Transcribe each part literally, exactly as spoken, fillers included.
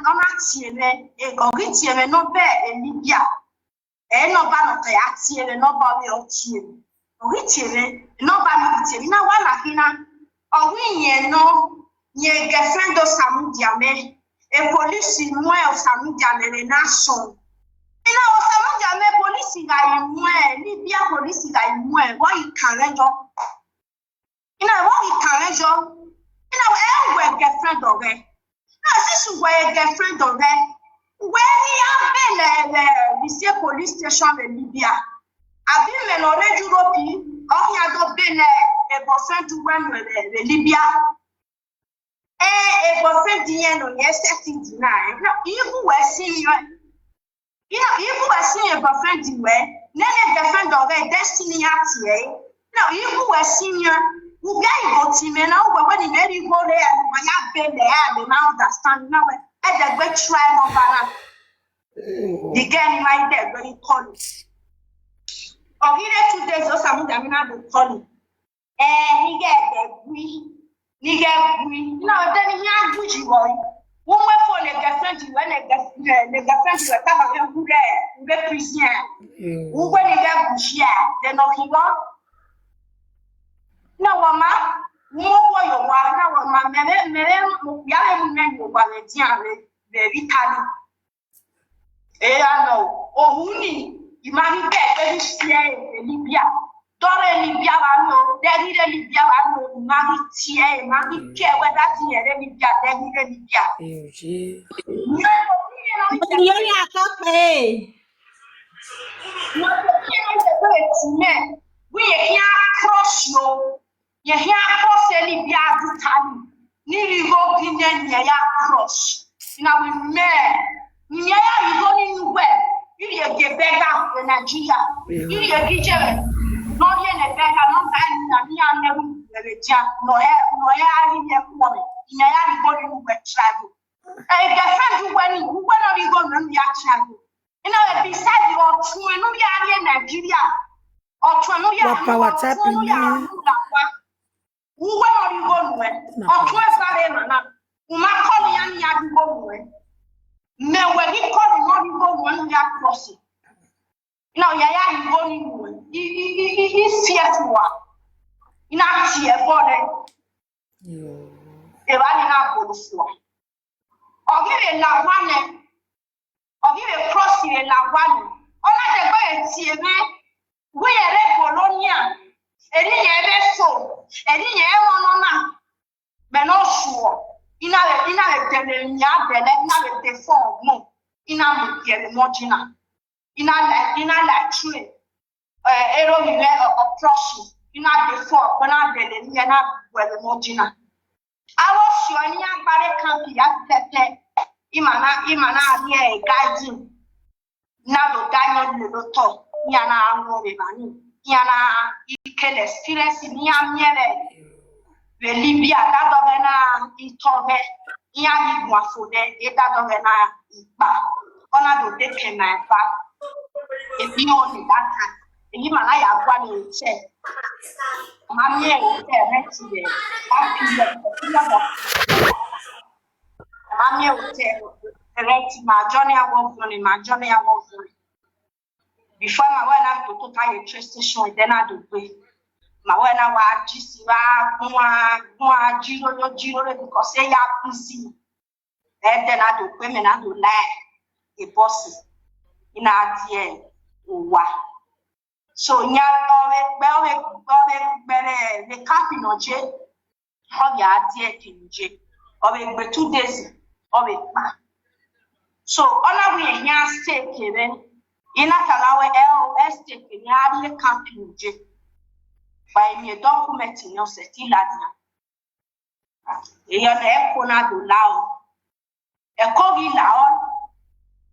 ọ na tie mwẹ, ọ ghi tie mwẹ nọmba Libya. Ẹ nọmba nọ ka ya tie mwẹ, nọmba ọvbehe ọ tie mwẹ. Ọ ghi tie mwẹ, nọmba nọ ghi tie mwẹ. I na wa na khin na, ọ wẹ irẹn nọ, irẹn girlfriend Osamudia mẹ, e police muẹn Osamudia mẹ vbe na sọn. I na Osamudia mẹ, police gha yi muẹn, Libya police gha yi muẹn, vbọ ghi kan mwẹ yọ. I na vbọ ghi kan mwẹ yọ. I na wẹ, ẹ wẹ girlfriend ọghẹ. Na since wẹ girlfriend ọghẹ, wẹ i ya bele vbe vbe isi police station vbe Libya. Abi mẹ ne ọ rre Europe, ọ khian do bele boyfriend uwẹ nuẹn vbe vbe Libya. Ẹ, boyfriend irẹn nọ, irẹn sẹtin deny. Na, I gu wẹ sin irẹn. I na, I gu wẹ sin irẹn boyfriend wẹ, nene girlfriend ọghẹ, destiny ya tie ẹre. Na, I gu wẹ sin irẹn. U vbe a i go tie mwẹ na, u wẹ wẹ ne imẹ rhie igho rre, wa ya bele ẹre, ma understand na wẹ. Ẹdẹgbe try nọmba na. The girl ni ma i dẹgbe ni call. Ọ ghi rre two days, Osamudia mẹ na do call. Eh, nighe ẹdẹ gui, nighe gui. Na ọdẹ ne iran gui yi vbọ. U mu phone ne girlfriend wẹ, ne girlf-, ne girlfriend wẹ tama wẹ u rre, u rre prison. U wẹ nighe gui yi, de ne ọ khin vbọ. Na wa ma, u mu okhuo ye owa, na wa ma, mẹ vbe, mẹ vbe, ya vbe mu mẹ ye owa vbe edian vbe, vbe Italy. Eya nọ, ohu ni, I ma ghi ke ẹgbẹe ni si ẹre vbe Libya. Dọrhẹ Libya vba nọ, dẹghe rre Libya vba nọ, I ma ghi tie ẹre, I ma ghi ke ẹre wẹ da tie ẹre Libya, dẹghe rre Libya. Oye. Mẹ, ohu ni nọ, Oye, oye, akọ pé. Mẹ, ohu ni nọ, I ma ghi tie ẹre, wẹ irẹn khian cross yo. Irẹn khian cross Libya do Italy, ne I rhie igho gie irẹn ne irẹn ya cross. I na wẹ mẹ, ne irẹn ya rhie igho ni unu wẹ, I rhie gie beggar vbe Nigeria. I rhie gie iye mwẹ, ne ọ rhie ne beggar, ne ọ ga eni na, ne iran na ru vbe dia, ne ọ hẹ, ne ọ hẹ a rhie iyẹn khuọnmwi, ne irẹn ya rhie igho ni unu wẹ travel. Ẹ, girlfriend uwẹ ni, uwẹ ne ọ rhie igho ne unu ya travel. I na wẹ beside ọtuẹn ne u ya rrie Nigeria, ọtuẹn ne u ya, wa power tap in, ne u ya, ne u ya wa. Uwẹ ne ọ rhie igho nuẹn, ọtuẹn zare emwa na. U ma call iran ne iran rhie igho nuẹn. Mẹ wẹ ghi call ne ọ rhie igho nuẹn ne u ya cross. I na ya ya rhie igho ni nuẹn. I, i, i, i, I fearful wa. I na tie ẹbọ nẹ. Evba ni na bolo fua. Ọ ghi vbe la owa nẹ, ọ ghi vbe cross vbe la owa nẹ, ọ na dẹgbe vbe tie mwẹ, wẹ irẹn rre Bologna, eni irẹn vbe so, eni irẹn rre ọnọna, mẹ ne ọ suọ, I na vbe, I na vbe dẹlẹ, iran dẹlẹ, I na vbe de fọ ọgbọn, I na mu gie vbe Mọdina. I na la, I na la train, eh, erọvbi mwẹ ọ, ọ cross, I na de fọ, ọ na dẹlẹ iran na gu ẹre Mọdina. Avbe ọsiọ ne iran gba rre camp ya pẹpẹ, ima na, ima na rhie guiding, na do da yan lele otọ, iran na ru ọvbe evba ni, iran na ikele experience ne iran miẹn vbe vbe Libya, dadọghẹ na itọ mwẹ, iran ghi guan fo nẹ, e dadọghẹ na ikpa, ọ na do de kẹ ma eva, ebi ọ ni da kan, eyi ma na ya gua ni hotel, ma miẹn hotel rent rẹ, ma miẹn hotel rent, ma journey awọ vọnre, ma journey awọ vọnre. Before ma wẹ na toto ta ye train station, ẹdẹ na do gbe. Ma wẹ na wa ji si wa gbua gbua jiroro jiroro because e ya busy. Ẹdẹ na do gbe, mẹ na do la e bus. I na die owa. So, iran ọvbe gbe, ọvbe, ọvbe gbe vbe, vbe camp nọ je, ọ vbe a die ke nọ je, ọ vbe gbe two days, ọ vbe kpa. So, ọ na wẹ irẹn khian stay ke mwẹ, I na tama wẹ, ẹ o, ẹ stay ke mwẹ, a rrie camp nọ je. Wa miẹn document ni ọ sẹtin ladian. Eyọ ne ẹko na do la o. Ẹko ghi la ọ,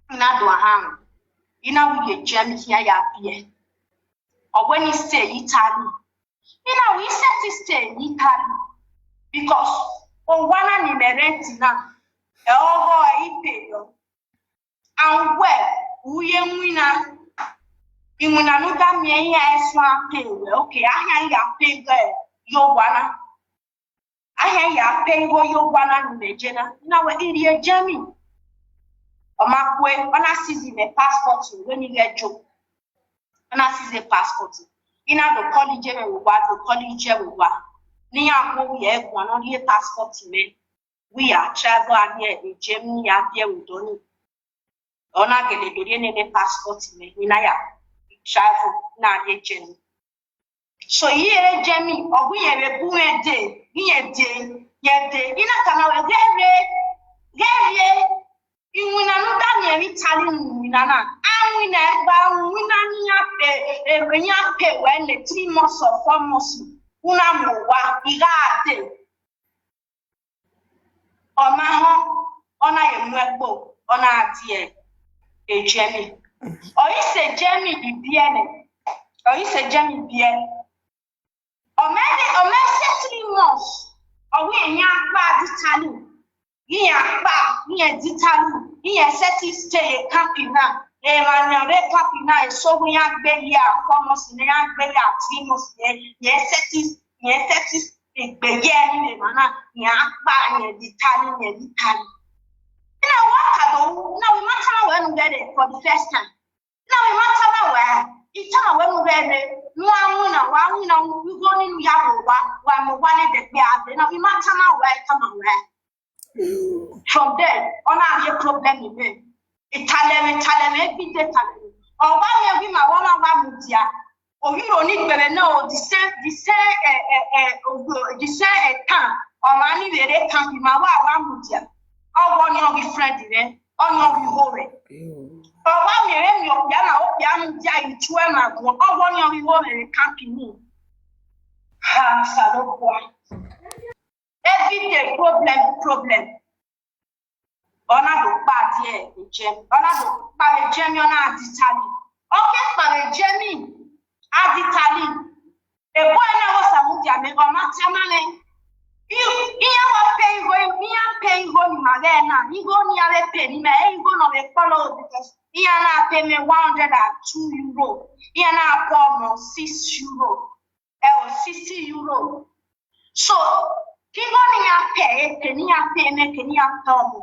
I na do ahan, I na wẹ ye Germany khian ya biẹ. Ọ wẹ ne I stay ye Italy. I na wẹ I sẹtin stay ye Italy because owa na ni mẹ rent na, ẹ ọghọ ẹ I pay yọ. And wẹ, u ye iwinna, iwinna ne u da miẹn iran ẹsuẹn pay wẹ, okay, a khian ya pay wẹ ye owa na. A khian ya pay igho ye owa na ni mẹ je na. I na wẹ I rrie Germany, Ọ ma kue, ọ na seize mwẹ passport vbene I ghẹ yo. Ọ na seize passport. I na do call iye mwẹ vbe owa, do call iye mwẹ vbe owa. Ne iran khuo vbe ẹguae ne ọ rhie passport mwẹ. Wẹ I ya travel a rrie Germany, ya biẹ vbe odọ nii. Ọ na gele do rhie nene passport mwẹ, ne I na ya travel na rrie Germany. So, I rre Germany, ọ gu irẹn vbe bu mwẹ dee, irẹn dee, irẹn dee. I na tama wẹ, ghẹ rre, ghẹ rrie, iwinna ne u da miẹn vbe Italy mu iwinna na, a winna ẹgba, iwinna ne iran pay, eh, iran pay wẹ ne three months or four months, u na mu owa, I gha dee. Ọ ma họn, ọ na ye mu ẹkpo, ọ na die Germany. Ọ i sẹ Germany ibiẹ nẹ, ọ i sẹ Germany ibiẹ. Ọ ma, ọ ma sẹ three months, ọ wẹ iran kpa di Italy, iran kpa, iran di Italy, iran sẹtin stay ye camp na. Emwa ne ọ rre camp na, eso vbe iran gbe ya four months, ne iran gbe ya three months, iran sẹtin, iran sẹtin egbe ye ẹrinmwi emwa na, iran kpa, iran di Italy, iran di Italy. Na wa ka do, na wa ma tama wẹ ne u ghẹ rre for the first time. Na wa ma tama wẹ, I tama wẹ ne u ghẹ rre, ne u a winna, wa winna, igho nii ne u ya mu owa, wa mu owa ne ẹdẹgbe a dee, na wa ma tama wẹ, tama wẹ. From there, ọ na rhie problem mwẹ. Italẹmwẹ, italẹmwẹ, every day italẹmwẹ. Ọ wa miẹn wẹ ima wa ma wa mudia. Ovbi iro ni gbẹmwẹ na o, the same, the same, eh, eh, eh, the same, eh, town. Ọmwa ni vbe rre camp, ima wa wa mudia. Ọ wẹ ọnii ọ ghi friend mwẹ, ọnii ọ ghi ho mwẹ. Ọ wa miẹn vbene okpia na, okpia mudia, I tue ma guan. Ọ wẹ ọnii ọ ghi ho mwẹ vbe camp nii. Ha, Osanobua. Every day problem, problem. Ọ na do kpa die Germany, ọ na do kpa vbe Germany, ọ na di Italy. Ọ ke kpa vbe Germany, a di Italy. Ebo ẹre na vbe Osamudia mẹ, ọ ma tama mwẹ. I, iran wa pay igho, iran pay igho ne ima ghẹ na, igho ne iran vbe pay ne ima, igho ne ọ vbe kpọlọ, because iran na pay mwẹ one hundred and two euro, iran na pay ọmọ six euro. Ẹ o, sixty euro. So, ke igho ne iran pay, ke ne iran pay mwẹ, ke ne iran pay ọmọ.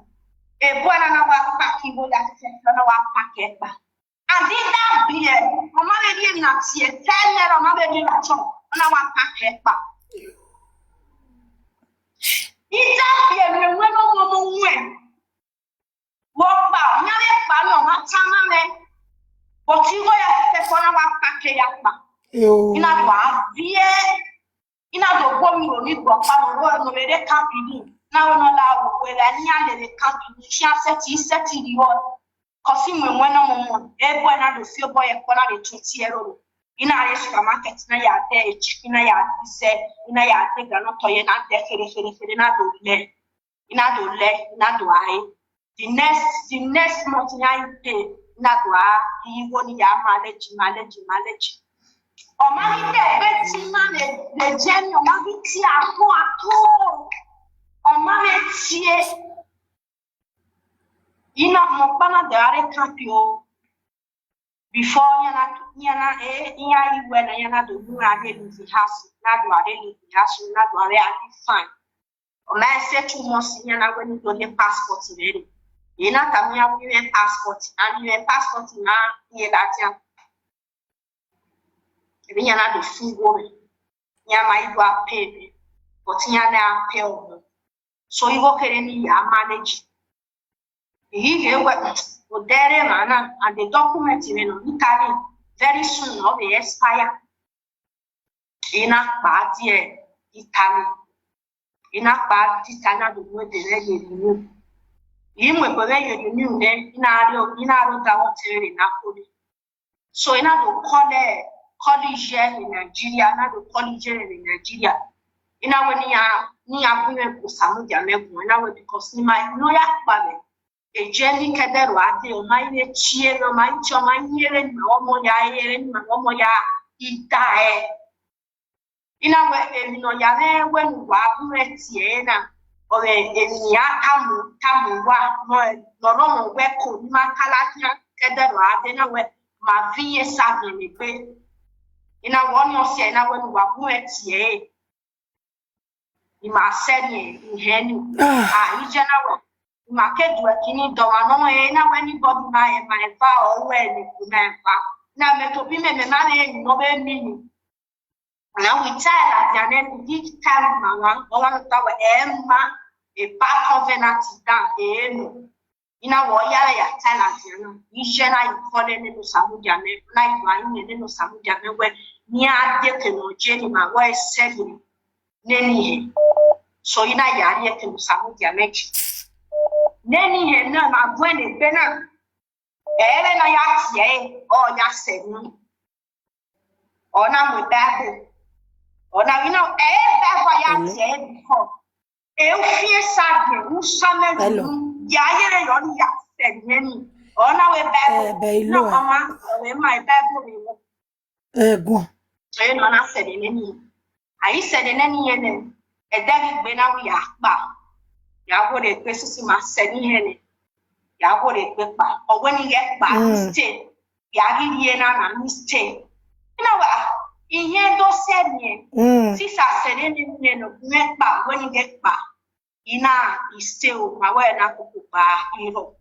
Ebo ẹre na wa pack igho ya sẹsẹ, ọ na wa pack ẹkpa. And I da biẹ, ọ ma vbe rhie na tie, ten naira, ọ ma vbe rhie na chọn, ọ na wa pack ẹkpa. I da biẹ, mwẹ wẹ ne ọ mu ọmọ wẹ. Vbe ọkpa, iran vbe kpa nọ, ọ ma tama mwẹ. But igho ya sẹsẹ, ọ na wa pack ya kpa. Yo. I na do a viẹ, I na do gbe omi ro ni gbe ọkpa ne ọ rre, ne ọ vbe rre camp nii. Na wẹ ne ọ la ru wẹ la ne iran lele camp nii, iran sẹtin, sẹtin rri ọre. Cause I mu ẹmwẹ ne ọmọmọ, ebo ẹre na do fi obọ ye ẹkpo na vbe twenty euro. I na rre supermarket, I na ya dẹ chicken, I na ya dẹ izẹ, I na ya dẹ groundnut ye, I na dẹ khere, khere, khere, I na do lẹ. I na do lẹ, I na do a re. The next, the next month, I na pay, I na do a, igho ni ya manage, manage, manage. Ọ ma ghi dẹ egbe tie ima ne, ne Germany, ọ ma ghi tie ato, ato. Ọ ma vbe tie. I na mu ọkpa na dẹ ra rre camp o. Before iran na, iran na, eh, iran i wẹ na, iran na do mu iran rre live house, na do a rre live house, na do a rre a live fine. Ọ ma sẹ two months, iran na wẹ ne I do rhie passport mwẹ rre. I na tama iran wẹ I rhie passport, and I rhie passport na, I ye ladian. Emwi iran na do fi igho mwẹ, iran ma i do a pay mwẹ, but iran na pay ọmọ. So igho kherhe ne I ya manage. I ghi ghe wẹ, odẹ rre emwa na, and the document mwẹ nọ ni Italy, very soon ọ vbe expire. I na kpa die Italy. I na kpa die Italy, na do mu ebe mwẹ ye renew. I mu ebe mwẹ ye renew nẹ, I na rrie, I na rrie odaro ọtẹn mwẹ vbe Napoli. So I na do call, eh, call iye vbe Nigeria, I na do call iye vbe Nigeria. I na wẹ ne iran, ne iran gu mwẹ gu Osamudia mẹ guan, I na wẹ because ne ima ne ọ ya kpa mwẹ. Eje ni kẹdẹ ro a dee, ọ ma i vbe tie mwẹ, ọ ma i tie, ọ ma i yin ẹre ni ma ọmọ ya, ẹre ni ma ọmọ ya, I da ẹe. I na wẹ emwi ne ọ ya mwẹ wẹ ne uwa gu mwẹ tie ẹre na, ọ vbe emwi ne I a tama, tama uwa, ne ọ, ne ọ rọnmwẹ wẹ ko ne ima ta ladian, kẹdẹ ro a dee, na wẹ ma viọ iyẹn sa vbe egbe. I na wẹ ọnii ọ si ẹe, I na wẹ ne uwa gu mwẹ tie ẹre. I ma sẹ ne I hẹn ni. Ah. Ah, iye na wẹ. ma ke du ẹki ni dọmwa ne ọ rẹn na wẹ anybody ma rẹn ma eva ọ ruẹ ne ma eva. Na mẹ tobọ imẹ, mẹ ma rẹn emwi ne ọ vbe miẹn ni. Na wẹ I ta ladian nẹ, I ta ma wa, ọ wa ta wẹ ẹ ma, e pa covenant dan, e no. I na wẹ ọ ya vbe ya ta ladian na, I ye na I call nene Osamudia mẹ, na I do a yin nene Osamudia mẹ wẹ, ne iran die ke ne ọ je ni ma wẹ sẹ ni nene hẹ. So I na ya rhie ke ne Osamudia mẹ ji. Nene hẹ na ma gu ẹn egbe na, ẹ vbe na ya tie ẹre, ọ ya sẹ ni. Ọ na mu Bible. Ọ na ghi na, ẹ Bible ya tie ẹre before. E u fian esagiẹn, u sa mẹ Hello. Ru, ya yere yọ ni ya sẹ ni ẹni. Ọ na wẹ Bible. Eh, bẹ I Na lo ẹ. Ọ ma, ọ ma Bible ni wọ. Ẹ guan. Ẹ na na sẹ ni ẹni. A i sẹ ni ẹni yẹn nẹ. Ẹdẹ ghi gbe na wi ya kpa. Ya wo de gbe sisi ma sẹ ni hẹ nẹ. Ya wo de gbe kpa. Ọ wẹ ni ghẹ kpa Mm. Stay. Ya ghi rhie na na ni stay. Ina wa, ihiẹn do sẹ miẹn. Mm. Sisa sẹ ne ne ne no, mẹ kpa, wẹ ni ghẹ kpa. Ina I stay o, ma wẹ na koko kpa iro.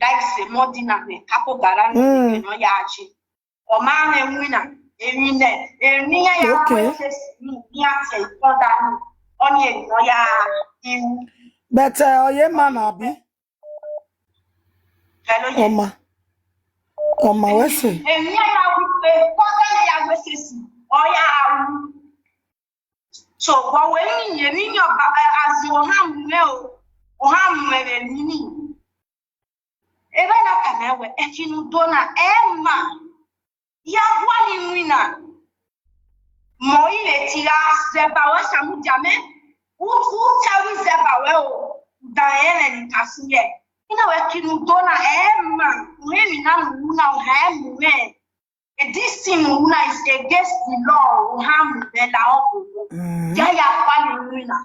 That is a modern na me, kako gara ni Mm. No ya je. Ọ ma mwẹ winna, emwi nẹ, emwi ya ya Okay. Wẹ face ni, ni a tẹ ikọ da ni. Ọ ni emwi no ya iwu. But uh, Oyemana abi? Hello, yes. Ọma. Ọma wẹ sẹ. Emwi ya ya wu pe, kọ da ne ya wẹ face, ọ ya wu. So, wọ wẹ ni, emwi ni ọba, eh, azi ohan mu mwẹ o, ohan mu mwẹ vbe emwi ni. Ebe na ka mẹ wẹ, ẹki ne u do na, ẹ ma, ya gualọ iwinna. Mẹ ọre I vbe tie ra zẹ ba ruẹ, Osamudia mẹ, u, u ta ru zẹ ba ruẹ o, dan ẹmwẹ ne I ka sin yẹ. I na wẹ, ẹki ne u do na, ẹ ma, u rẹn emwi na ne u ru na, u ha mu mwẹ. This thing na is against the law, u ha mu mwẹ la ọkọ. Mm. Ya ya gualọ iwinna.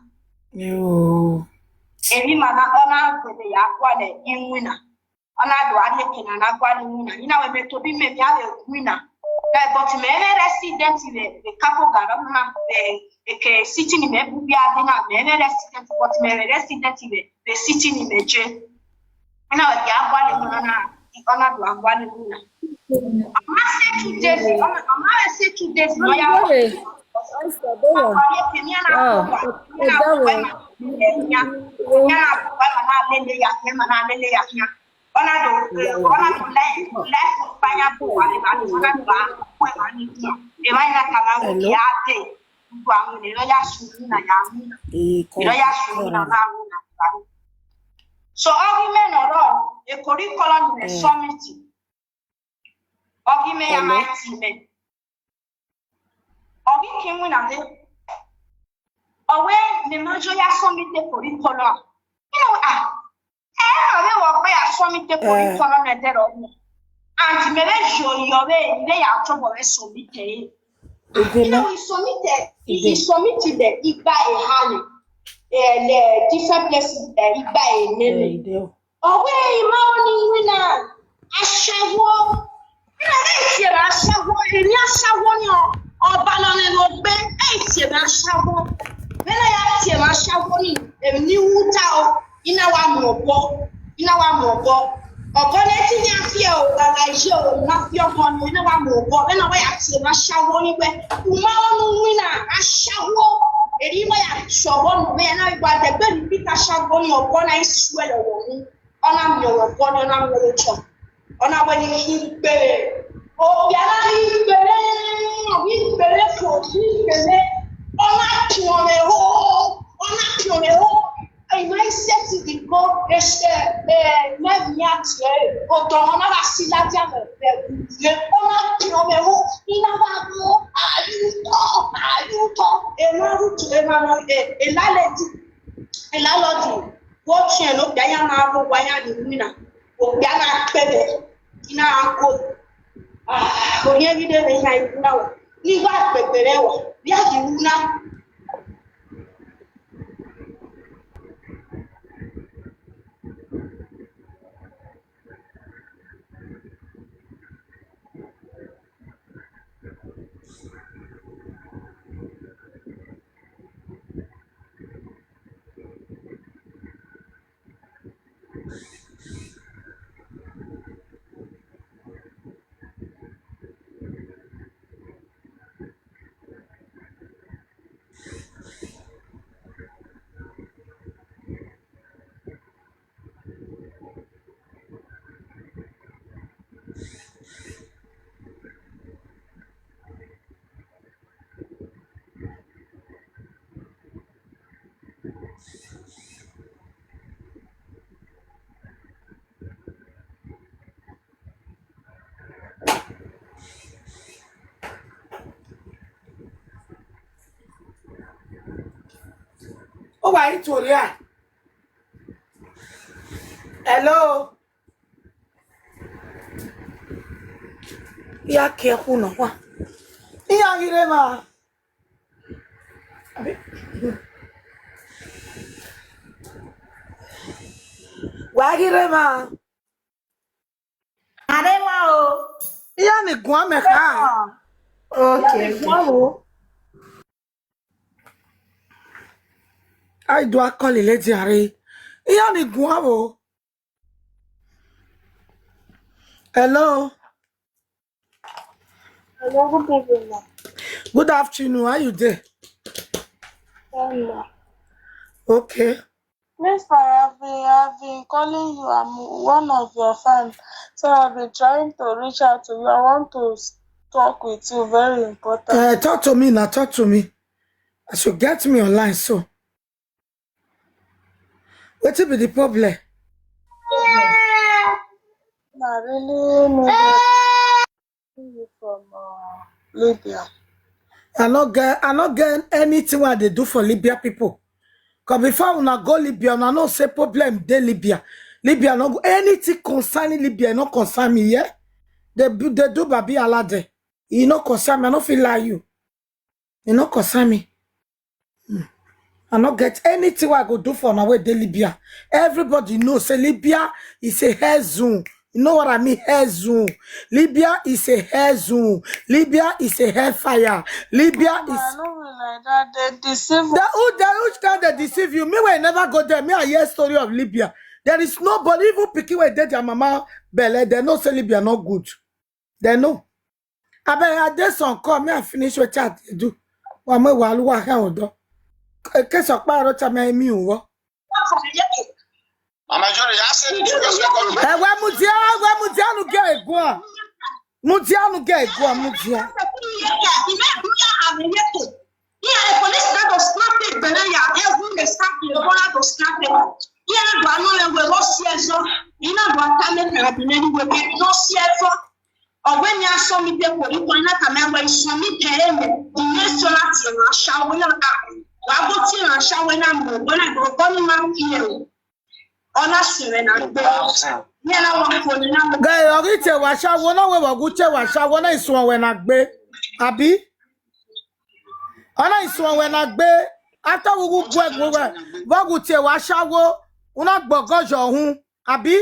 Yo. Emwi ma na, ọ na gbele ya gualọ iwinna. Ọ na do a rhie eke na na gualọ iwinna. I na wẹ mẹ tobọ imẹ, mẹ a vbe winna. Eh, but mẹ mwẹ resident vbe, vbe Kapo Garọ na, vbe eke city ni mẹ bu bia dee na, mẹ mwẹ resident, but mẹ mwẹ resident vbe, vbe city ni mẹ je. Ọ na wẹ dia gualọ iwinna na, ọ na do a gualọ iwinna. Ọ ma sẹ two days, ọ ma, ọ ma sẹ two days, ọ ya. Ọ na do, eh, ọ na do lẹ, lẹ ya, ọ na do lẹ, ọ na do lẹ, lẹ fanya bu wa le ba ni, ọ na do ba, ku wa ni. Emwa na ka ma wo ya de. Gbogbo àwọn ènìyàn ya sùn ní nàyà mí. Ìrọ̀ ya sùn ní nàyà mí. So, ọ ghi mẹ nọ rọ, ekori kọlọ ni mẹ summit. Ọ ghi mẹ ya ma ti mẹ. Ọ ghi kin winna dee. Ọ wẹ mẹ ma yo ya summit ekori kọlọ. You know, ah, ẹ, ọ vbe wọ gbe ya summit ekori kọlọ nẹ dẹrọ. And mẹ vbe yo yọ vbe, vbe ya tọbọ vbe summit ẹre. You know, he submitted, he, he submitted the igba eha ni, eh, the different places, eh, igba enene. Ọ wẹ, I ma ni winna, ashawo. Ẹ, ẹ tie mẹ ashawo, emwi ashawo ni ọ, ọba nọ mwẹ vbe ogbe, ẹ tie mẹ ashawo. Vbene ya tie mẹ ashawo ni, emwi ni wu ta o, I na wa mu obọ, I na wa mu obọ. Obọ ne ti yan fi o, gha gha ye o, na fi ọmọ ni, I na wa mu obọ. Vbene wa ya tie mẹ ashawo ni wẹ, u ma rẹn ne u winna, ashawo. Eri wa ya sọvbọ nu mẹ, na wa dẹgbe ni Pita ashawo ni, obọ na i suẹ lọ wọ mu. Ọ na miẹn ọmwa obọ ni, ọ na miẹn ọmwa otọ. Ọ na wẹ ne I khin ikpere. Okpia na ghi kpere, ọ ghi kpere fo, ghi kpere. Ọ na piọn mwẹ ho, ọ na piọn mwẹ ho. I ma i sẹtin ghi go, ese, eh, mẹ miẹn a tie, odọ ọ na gha si ladian mwẹ vbe ẹvbo. Ọ na piọn mwẹ ho, I na gha ro, a ru otọ, a ru otọ. Emwa ru otọ, emwa nọ, eh, elalẹdi, elalọdi. Vbe ọ tiẹn ne okpia ya ma rho owa ya ni winna, okpia na kpẹdẹ, I na ko. Ah, orhiẹn ghi de vbe yan iwu na wa. Ne I wa kpegbe rẹ wa, vbe a ghi ru na. Wa i tuorria. Hello. Ya ke khu nọ wa. Iya ghi rre ma. Wa ghi rre ma. Arẹwa o. Iya ni guan mẹ kha. Okay, okay. I do a call lady are. Iya ni guan o. Hello. Hello, good evening, ma. Good afternoon. How you dey? Fine, ma. Okay. Mister, I've been, I've been calling you. I'm one of your fans. So I've been trying to reach out to you. I want to s- talk with you. Very important. Uh, talk to me now. Talk to me. As you get me online, so wetin be the problem? I really need you from uh, Libya. I no get, I no get anything wey I dey do for Libya people. Cause before una go Libya, una know say problem dey Libya. Libya no go anything concerning Libya, e no concern me, yeah. They do, they do Babi Alade. E no concern me. I no fit lie you. E no concern me. Hmm. I no get anything wey I go do for una wey dey Libya. Everybody know say Libya is a hell zone. You know what I mean? Hell zone. Libya is a hell zone. Libya is a hellfire. Libya is. I no be like that. They deceive. The who, the which kind they deceive you? Me wey never go there. Me I hear story of Libya. There is nobody, even pikin wey dey their mama belle, they know say Libya not good. They know. Abeg, I dey some call, me I finish wetin I dey do. Wa mu wa lu wa hẹ odọ. Ke sọ kpa ro cha me mi uwọ. Mama Jore, ya say the biggest record. Ẹ wẹ mu dia, ẹ wẹ mu dia nu gẹ egua. Mu dia nu gẹ egua, mu dia. Iran, the police na go snap it, but now ya every dey snap it, but na go snap it. Iran do anu le we go si ẹzọ. Iran do ata me ka bi ne ni we ke no si ẹzọ. Ọ wẹ ne a sọ mi de kpo ikọ na ka mẹ wẹ I sọ mi kẹrẹ mẹ, I ne sọ na tie emwa ashawo na ka. Wa go tie emwa ashawo na mu, wẹ na go go ni ma tie o. Ọ na sẹ mwẹ na gbe. Iran na wa fo ni na. Gẹ, ọ ghi tie emwa ashawo na, wẹ vbe ọ gu tie emwa ashawo na, I suẹn wẹ na gbe. Abi? Ọ na I suẹn wẹ na gbe. After we gu gu ẹgu wẹ, vbe ọ gu tie emwa ashawo, u na gbọgọ yọ uhun. Abi?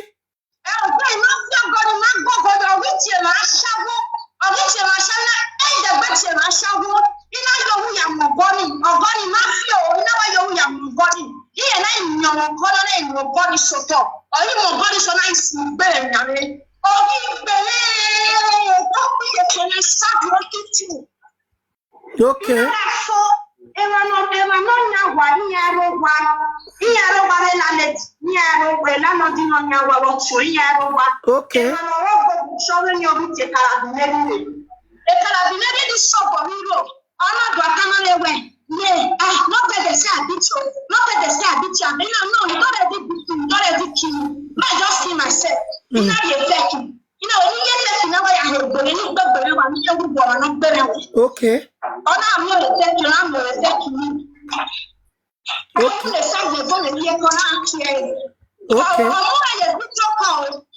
Ẹ ọgbẹn, I ma fi ọgọ ni ma gbọgọ yọ, ọ ghi tie emwa ashawo, ọ ghi tie emwa ashawo na, ẹ i dẹgbe tie emwa ashawo, I na yọ wu ya mu ọgọ ni, ọgọ ni ma fi o, I na wa yọ wu ya mu ọgọ ni. Iye na I yan ọgọ na, na I yan ọgọ ni sotọ, ọ ghi mu ọgọ ni sotọ na I si gbe ẹre yan re. Ọ ghi gbe ẹre, ọ ghi gbe ẹre sa di ọ ki tu. Okay. Iran fo, emwa nọ, emwa nọ yan owa, iran rre owa, iran rre owa vbe landlady, iran rre owa landlord nọ yan owa vbe ọtuẹn, iran rre owa. Okay. Emwa ne ọ rre ogbobọ sọ vbene ọ ghi tie Calabi Lady rre. E Calabi Lady ni sẹ obọ ni rro, ọ na do ata na le wẹ, ye, ah, no pay the same beat o, no pay the same beat o, I mean, no, no, you don't already beat me, you don't already kill me. I just kill myself. I na ye fake. Ina, oni ye fake na wa ya he gbere ni gbe gbere wa ni ye wu wa na gbere wa. Okay. Ona mo le fake, na mo le fake ni. Okay. Mo le sa ye bo le ye ko na tie. Okay. Ọmọ ye bi to ko,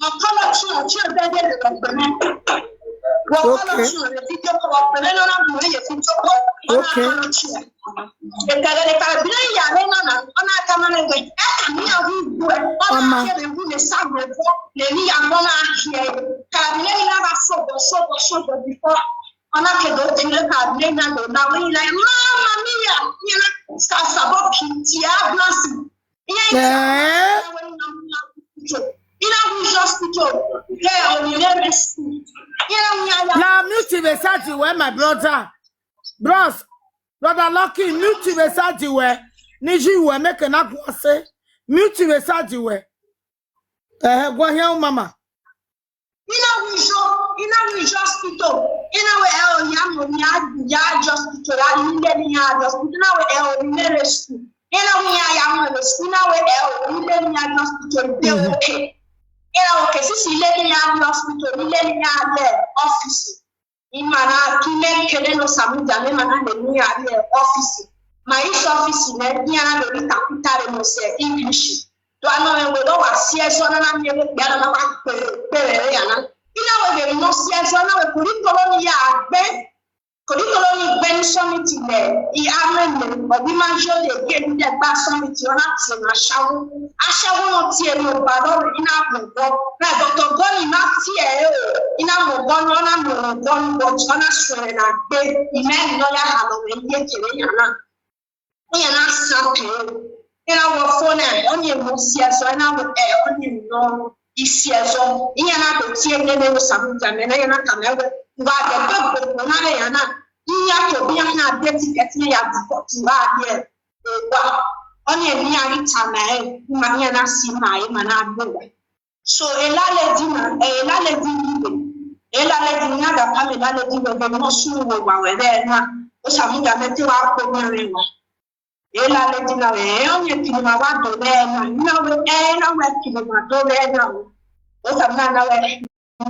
ọkọ lọ tun, tun be de le gbere. Ọkọ lọ tun, le bi to ko, gbere na mo ye bi to ko. Okay. Ekẹghe ne Calabi Lady ya rre na na, ọ na tama nẹ wẹẹ, ẹ ka ne iran wu igbo, ọ na kevbe wu ne sa vbe ẹvbo, ne emwi ya mọ na khiẹ. Calabi Lady na gha sobọ, sobọ, sobọ before. Ọ na ke do te ne Calabi Lady na do na wẹẹ, like, Mamma mia! Iran na sa sabọ ki tie ambulance. Iran i tie ambulance. Iran wu hospital. Iran wu ya. Na mute vbe side wẹ, my brother. Bros, brother Lucky, mute vbe side wẹ. Ni ji wẹ make na guan se. Mute vbe side wẹ. Eh, guan hian mama. Ina wu ijo, ina wu ijo hospital. Ina wẹ ẹ o ya mo ya ya hospital, ya ni le ni ya hospital. Ina wẹ ẹ o ni le school. Ina wu ya ya mo le school. Ina wẹ ẹ o ni le ni ya hospital. De okay. Ina okay, sisi le ni ya hospital, ni le ni ya le office. Ima na ki mẹ kere ne Osamudia, ne ima na lele iran rrie ọfisi. Ma i si ọfisi nẹ, iran na do rhie ita ku ita rre mẹ sẹ English. Do a nọ mwẹ wẹ ne ọ wa si ẹzọ na na miẹn vbe okpia na na wa gbe vbe ẹre ya na. I na wẹ vbe emwi ne ọ si ẹzọ na wẹ korito ne ọ ni ya gbe, korito ne ọ ni gbe ni summit lẹ, I a mwẹ mẹ, ọ ghi ma yo de gie ne I dẹ gba summit, ọ na tie mwẹ ashawo. Ashawo ne ọ tie mwẹ ọba rrọọ, I na mu obọ. Na doctor Goni ma tie ẹre o, I na mu obọ ne ọ na mu obọ ni, but ọ na suẹn mwẹ na gbe, I mẹ ne ọ ya halọ mwẹ ye kere ya na. Iran na san kẹre, iran wẹ fo nẹ, ọni emwi si ẹzọ, iran wẹ ẹ, ọni emwi nọ i si ẹzọ. Iran na do tie nene Osamudia mẹ na, iran na tama wẹ, wa dẹ gbe gbogbo na rre iran na, iran tobọ iran na de tikẹti iran ya deport wa ye owa. Ọni emwi iran ghi tama ẹre, ma iran na si ma ẹre, ma na gbe wa. So elaledi na, elaledi ni ibe, elaledi ni, iran da tama elaledi wẹ vbe ne ọ sunu vbe owa wẹ vbe na, Osamudia mẹ te wa kpe owian mwẹ wa. Elaledi na wẹ, ẹ, ọni ekirima wa do vbe na, I na wẹ, ẹ, I na wẹ ekirima do vbe na o. Osamudia na wẹ,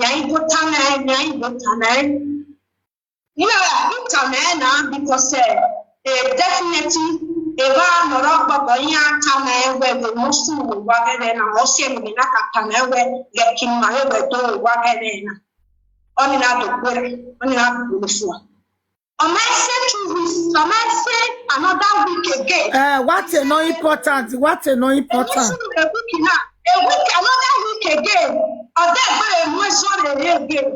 yan ibo ta na, yan ibo ta na. I na wẹ, I tama ẹre na, because, eh, eh, definitely, evba ne ọ rre ọgbọgbọ, iran tama ẹre wẹ vbe ne ọ sunu vbe owa ghẹghẹ na, ọ si ẹre ne imẹ na ka tama ẹre wẹ, ghẹ ekirima vbe wẹ do vbe owa ghẹghẹ na. Ọni na do gberra, ọni na do gberra fua. Ọ ma sẹ two weeks, ọ ma sẹ another week again. Eh, what a no important, what a no important. Sunu a week na, a week, another week again. Ọ dẹ gbe mu ẹzọ rere again.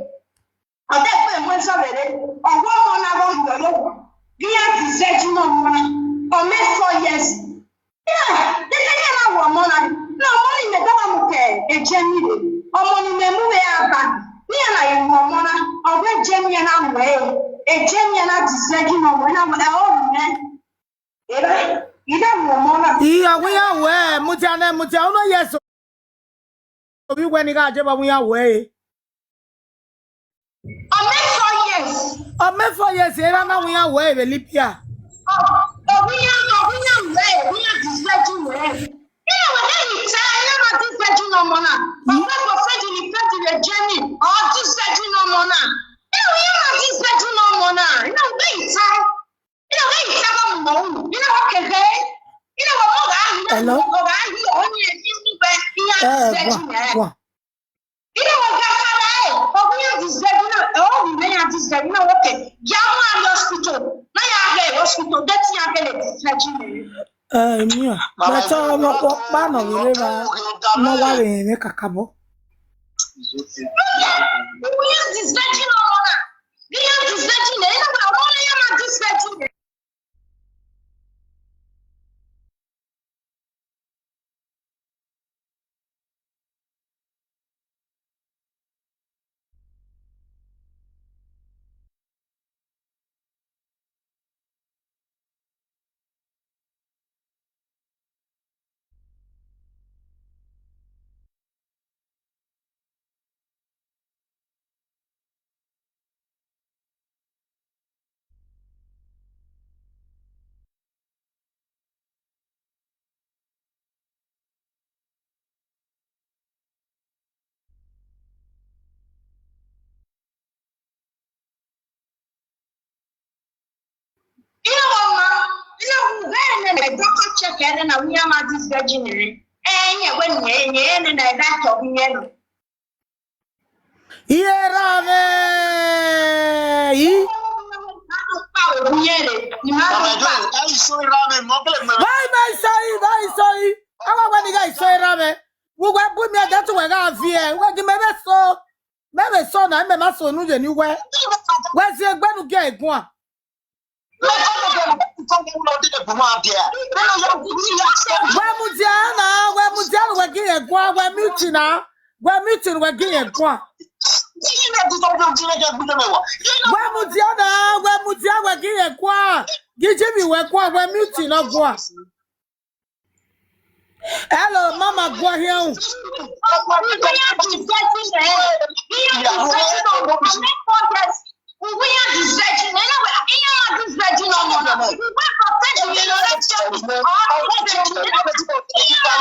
Ọ dẹ gbe mu ẹzọ rere. Ọ wẹ ọmọ na vbe ọghe ọre owa. Vbe iran deserve ne ọmọ na. Ọ ma four years. Iran, de te iran na wẹ ọmọ na, ne ọmọ ni mẹ da wa mu ke Jenny rre, ọmọ ni mẹ mu vbe a ba, ne iran na ye mu ọmọ na, ọ wẹ Jenny na wẹ ẹre, Jenny na deserve ne ọmọ na wẹ ẹre ọ mwẹ. Era, I da mu ọmọ na. Iyọ, wẹ iran wẹ, mudia nẹ, mudia, uno ye so. Ovbi wẹ ne I gha je vbe wẹ iran wẹ ẹre. Ọ ma four years. Ọ ma four years, era na wẹ iran wẹ ẹre vbe Libya. Ọ, ọ wẹ iran, ọ wẹ iran wẹ ẹre, wẹ iran deserve wẹ ẹre. Iran wẹ ne I ta, iran ma deserve ne ọmọ na. Ọ wẹ boyfriend ni friend vbe Jenny, ọ deserve ne ọmọ na. Iran wẹ iran ma deserve ne ọmọ na. Iran wẹ ne I ta. Ina wẹ I ta vbe ọmọ ru, ina wẹ keghe, ina wẹ ọmọ gha hi, ina wẹ ọmọ gha hi, ọni ẹni ni wẹ iran deserve nẹ. Ina wẹ gha kha ra ẹre, ọ wẹ iran deserve nẹ, ọ wẹ iran deserve nẹ, okay. Ya mu a rrie hospital, na ya ghe hospital, de te iran gele deserve nẹ. Ẹ, emia. Mẹ te ọmọ ọkpa nọ vbe rre evba, ne ọ wa vbe rẹn kakabọ. Iran deserve nẹ ọmọ na. Iran deserve nẹ, ina wẹ ọmọ na iran ma deserve nẹ. Ina wẹ ọma, ina wẹ ughe nene doctor check ẹre na, wẹ iran ma dis virgin rẹ. Ẹn, wẹ nene, nene doctor bi yẹn nọ. Iye ra mwẹ, i. Vai, vai, sai, vai, sai. Awa wẹ ne I gha so erha mwẹ. Vbe uwẹ bu miẹn ẹdẹ te uwẹ gha viẹ, uwẹ gi mẹ vbe so. Mẹ vbe so na, mẹ ma so unu ye ne uwẹ. Wẹ ziengbe ne u gie ẹre guan. Wẹ mudia na, wẹ mudia ne uwẹ gie ẹre guan, wẹ mute na. Wẹ mute ne uwẹ gie ẹre guan. Wẹ mudia na, wẹ mudia wẹ gie ẹre guan. Gie Jimmy wẹ guan, wẹ mute ne ọ guan. Hello, mama, guan hiẹn u.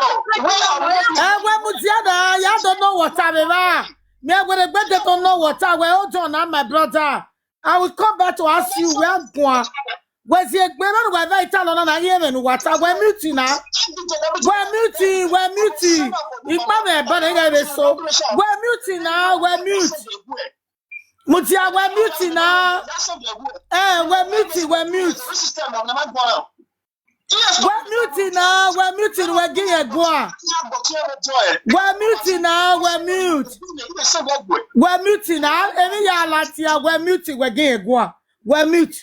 Ẹ, wẹ mudia na, ya do know what I mean, ma. Mẹ wẹ regbe de do know what I, wẹ hold on na, my brother. I will come back to ask you where guan. Wẹ ziegbe vbene uwa vẹ italọ na na ghi ẹmwẹ ne uwa ta, wẹ mute na. Wẹ mute, wẹ mute. Ikpa mwẹ ẹba na ighẹ vbe so. Wẹ mute na, wẹ mute. Mudia, wẹ mute na. Eh, wẹ mute, wẹ mute. Wẹ mute na, wẹ mute, wẹ gi ẹguae. Wẹ mute na, wẹ mute. Wẹ mute na, emwi ya ladian, wẹ mute, wẹ gi ẹguae. Wẹ mute.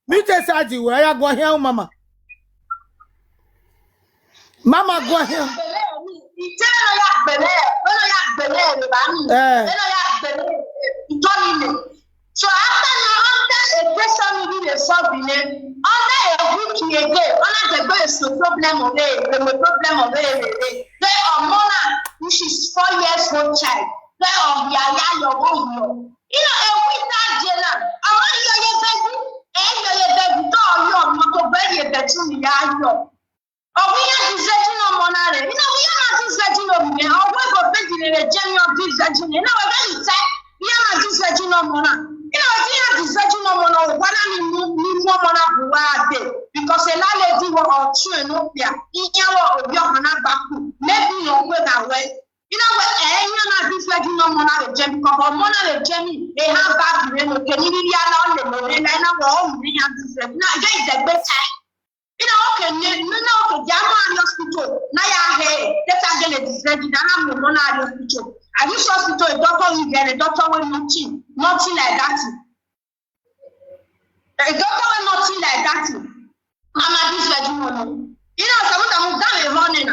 Mute side wẹ, ya guan hian mama. Mama guan hian. Ite ne ọ ya gbele, ne ọ ya gbele rre ba ni. Eh. Ne ọ ya gbele, itọ ni le. So after na, after a question ni bi le solve nẹ, under a week again, ọ na dẹgbe so problem ọvbehe, problem ọvbehe rere. Then ọmọ na, which is four years old child, then ọ hia ya yọ ọghe ohiọ. You know, a week that day na, ọmọ hia ye baby, ẹ yọ ye baby, te ọ yọ ọmọ to gbe ye bedroom ya yọ. Ọ wẹ iran disvirgin ọmọ na rre. You know, wẹ iran na disvirgin ovbi mwẹ, ọ wẹ go bed ne vbe jẹ emwi ọ disvirgin. You know, wẹ vbe sẹ, iran na disvirgin ọmọ na. You know, wẹ iran disvirgin ọmọ na, wa na ni mu, ni mu ọmọ na bu wa dee. Because a landlady wẹ ọ tuẹn ne okpia, iran wẹ ovbi ọmọ na gba ku. Maybe ọ wẹ gha wẹ. You know, wẹ, eh, iran na disvirgin ọmọ na vbe jẹ emwi, because ọmọ na vbe jẹ emwi, ehan bag rre ne okpia, ni rhirhi a na ọ lele rre, na, na wẹ ọ mu iran disvirgin. Na, ghẹ idẹgbe tae. You know, okay, ne, ne, ne, okay, dia ma arri hospital, na ya he, te ta gele disvirgin, na na mu ọmọ na arri hospital. Arri hospital, doctor ghi ghe ne, doctor wẹ nothing, nothing like that. Eh, doctor wẹ nothing like that. Mama disvirgin ọmọ. You know, some of them, that we run in.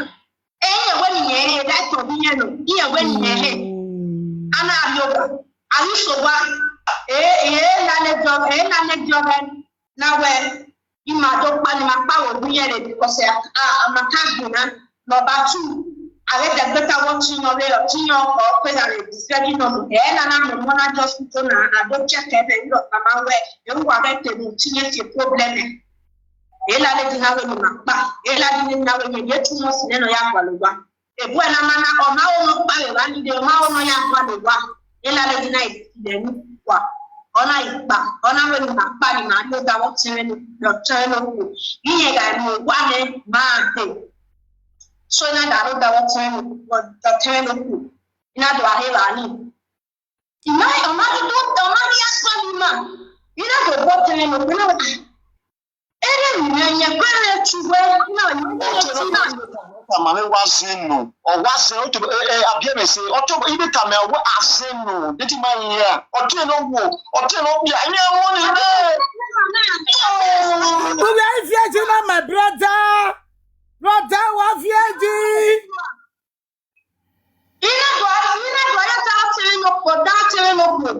Eh, iye wẹ ni yẹn he, that to be yẹn no. Iye wẹ ni yẹn he. A na rri owa. Arri so wa. Eh, eh, na ne jọ, eh, na ne jọ he. Na wẹ, I ma do kpa, ne I ma kpa vbe owa iyẹn rre, because a, a, a ma ka gbinna. Number two, avbe ẹdẹgbẹta wẹ ọtẹn nọ vbe ọtẹn ọ kpẹgha vbe disvirgin ọmọ. Ẹ na na mu ọmọ na arri hospital na, a do check ẹmwẹ, iran ọkpa ma wẹ, ẹ, uwa ghẹ te mu ọtẹn iyẹn fi problem ẹre. Landlady na wẹ ne I ma kpa, landlady na wẹ, yẹn ye two months nẹ ne ọ ya gualọ owa. Ebu ẹre na ma na, ọ ma ho ne ọ kpa vbe evba ni dee, ọ ma ho ne ọ ya gualọ owa. Landlady na i dẹ ni kua, ọ na i kpa, ọ na wẹ ne I ma kpa, ne I ma rhie odaro ọtẹn mwẹ ne, ọtẹn mwẹ ne okhuo. Iran gha mu owa nẹ ma dee. So I na da rhie odaro ọtẹn mwẹ ne, ọtẹn mwẹ ne okhuo. I na do gha rre evba ni. I ma, ọ ma do, ọ ma do ya sọ ne ima. I na do gbe ọtẹn mwẹ ne okhuo, I na wẹ, Ere ni mẹ yẹn gbe mwẹ tuẹ na, ọtẹn na. Tama mwẹ wa zẹ nọ, ọ wa zẹ, ọ tọ, eh, eh, a biẹ mwẹ sẹ, ọ tọ, I de tama mwẹ wa zẹ nọ, de ti ma yin ya, ọtẹn ne okhuo, ọtẹn ne okpia, I mwẹ ẹmwẹ ni dee. Uwẹ i virgin na, my brother. Brother, wa virgin. I na do, I na do ya ta ọtẹn mwẹ ne okhuo, da ọtẹn mwẹ ne okhuo.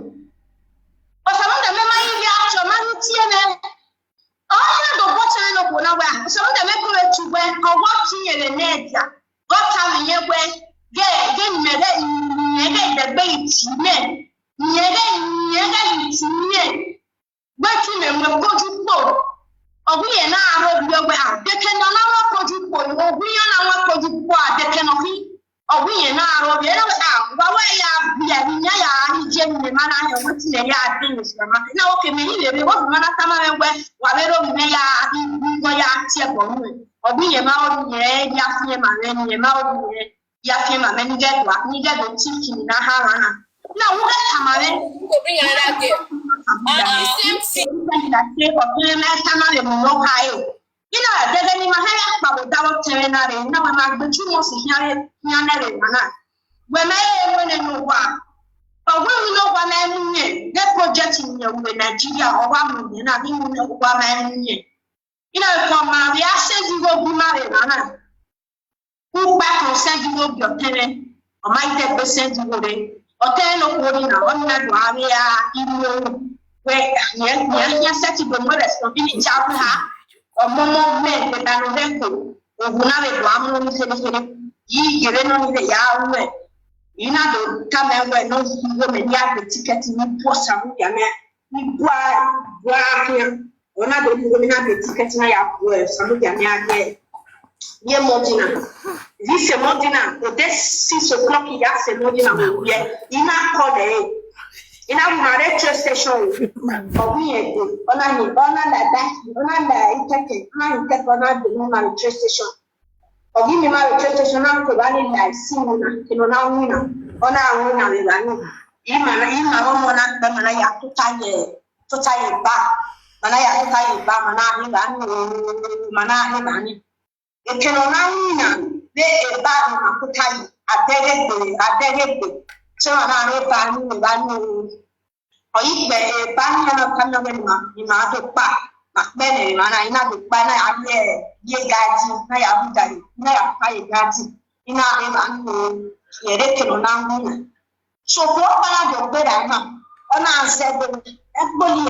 Osanobua mẹ ma yi vbe acho, ma ghi tie mwẹ. Ọ na do gbe ọtẹn mwẹ ne okhuo na wẹ, Osanobua mẹ gu mwẹ tuẹ, ọ wa tie mwẹ vbe ne ẹdia. Ọ tama mwẹ wẹ, ghe, ghe mẹ ghe, mẹ ghe idẹgbe i tie mwẹ. Mẹ ghe, mẹ ghe i tie mwẹ. Wẹ te imẹ mu ẹkojo ukpo. Ọ wẹ irẹn na aro vbiẹ wẹ, a, dekẹe ne ọ na mu ẹkojo ukpo, ọ wẹ iran na mu ẹkojo ukpo, a, dekẹe ne ọ khin. Ọ wẹ irẹn na aro vbiẹ, na wẹ, a, wa wẹ ya gbe ẹre, iran ya ghi je ne ma na hẹ, wẹ te irẹn ya de ne supermarket. Na, okay, mẹ i vbe rre, wẹ ma na tama mwẹ wẹ, wa vbe ro vbe imẹ ya ghi, ghi ya tie ẹbọ nuẹn. Ọ wẹ irẹn ma ro, irẹn ya fian ma mwẹ, irẹn ma ro, irẹn ya fian ma mwẹ, ne I ghẹ do, ne I ghẹ do thinking na ha ra na. Na, u ghẹ tama mwẹ. Uko bi yan ra ge. Ah, the same thing. Ọtẹn mwẹ tama mwẹ mu nọ ka e. I na, dẹghẹ ne ima hẹ ya kpa vbe odaro ọtẹn mwẹ na rre, I na wẹ ma gbe two months khian rre, khian nẹ rre emwa na. Wẹ ma he wẹ nene owa. Ọ wẹ emwi ne owa ma mu yẹn, de project ni yẹn ru vbe Nigeria, ọ wa mu yẹn na, emwi ne owa ma mu yẹn. I na wẹ ke ọ ma vbe a send igho gu ima vbe emwa na. Ukpa kan send igho gie ọtẹn mwẹ, ọ ma i dẹgbe send igho rre. Ọtẹn mwẹ ne okhuo ni na, ọ ni na do a vbe a inu ohu. Wẹ, yẹn, yẹn, yẹn set igho mu responsibility a ha. Ọmọmọ mwẹ, vbe da ne ọ rre ẹko, ohu na vbe do a mu ni kherhe kherhe. Yi, yevbe nọ ni vbe ya ru ẹre. I na do tama mwẹ wẹ ne ọ yi igho mẹ ne a gbe ticket ni bu Osanobua mẹ. Ni bua, bua khian. Ọ na do mu igho mẹ na gbe ticket na ya bu Osanobua mẹ a ghe. Ye Monday na. This Monday na, o de six o'clock ya sẹ Monday na, mo ye. I na call ẹre. I na gu ima rre train station. Ọ gu irẹn gbe, ọ na hin, ọ na la baki, ọ na la ikẹkẹ, ọ na hin ikẹkẹ, ọ na dee ima rre train station. Ọ gu ima rre train station, na ko evba ni la isi ima na, kene ọ na winna, ọ na winna vbe evba ni. Ima na, ima vbe ọmọ na gbe, ima na ya tota ye, tota ye eba, ima na ya tota ye eba, ima na rre evba ni, ima na rre evba ni. Ekene ọ na winna vbe eba ni, ima tota ye, a dẹghe egbe, a dẹghe egbe. So ima na rre eba ni, evba ni. Ọ yi kpẹ, eba ni, ọ na tama wẹẹ ima, ima do kpa, ma kpẹ ne ima na, I na do kpa, I na ya rrie, rrie garden, I na ya rrie garden, I na ya kpa ye garden, I na rre evba ni, rẹn rre ekene ọ na winna. Sokpan ọkpa na do gberra ima, ọ na zẹ ẹgboli.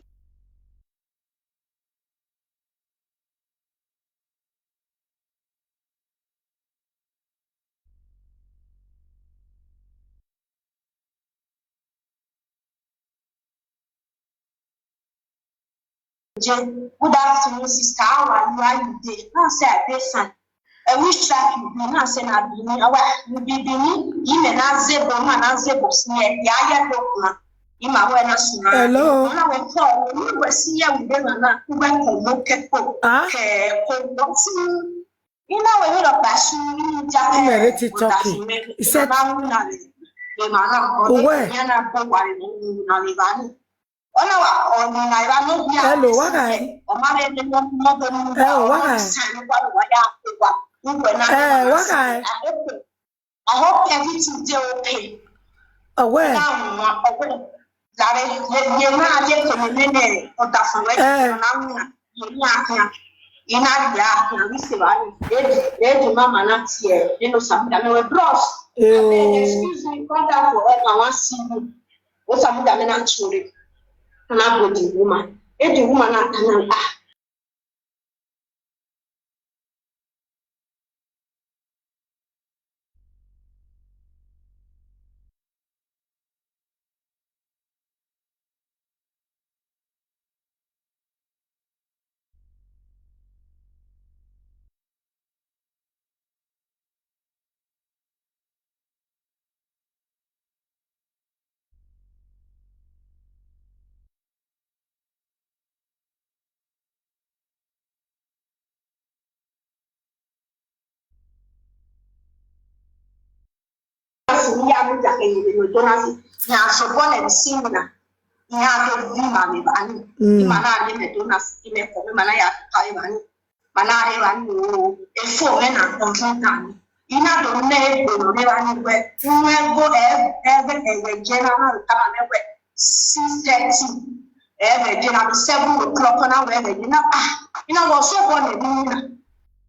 Good afternoon, sister. How are you? How you dey? Na say I dey fine. Eh, which tribe you be? Na say na Benin. Awa, you be Benin? Imẹ na zebo, ima na zebo si ye, ya ye do kuma. Ima wẹ na suna. Hello. Ona wẹ call, ni wẹ si ye we dey na, na, wẹ call no ke ko. Ah? Ke ko, what? Ina wẹ ni rọ kpa su ni ja. Imẹ rre TikTok. He said, na mu na le. Ima na, uwẹ? Ya na bo wa ni na le ba ni. Ona wa, ọ ni na ba no bia. Hello, wa ga? Ọ ma le le no, no do ni. Eh, wa ga? Sa ni wa wa ya ko wa. Uwẹ na. Eh, wa ga? I hope, I hope everything dey okay. Uwẹ? Na wa, uwẹ. Lare, ye, ye na ye ko ni nene, ọ da fun wẹ, eh, na mu na. Ye ni a kan. Ye na ya, na we say ba ni. E, e di mama na tie, e no Osamudia mẹ wẹ, bros. Abeg, excuse me, come down for help, I wan see you. Osamudia mẹ na ture. Na go the woman. E the woman na tell am, ah. Iran sokpan ne si na, iran do bi ima vbe evba ni. Mm. Ima na rrie McDonald's, imẹ kọ, ima na ya ta evba ni. Ima na rrie evba ni o, efo mwẹ na kọntrọta ni. I na do mẹ egbe nọ rre evba ni wẹ, uwẹ go ẹ, ẹ, ẹ, ẹ, ghẹ ye na, na rhota na mẹ wẹ, six thirty, ẹ, ghẹ ye na, seven o'clock na wẹ, ghẹ ye na, ah, I na wẹ ọsẹ obọ nẹ ne I winna.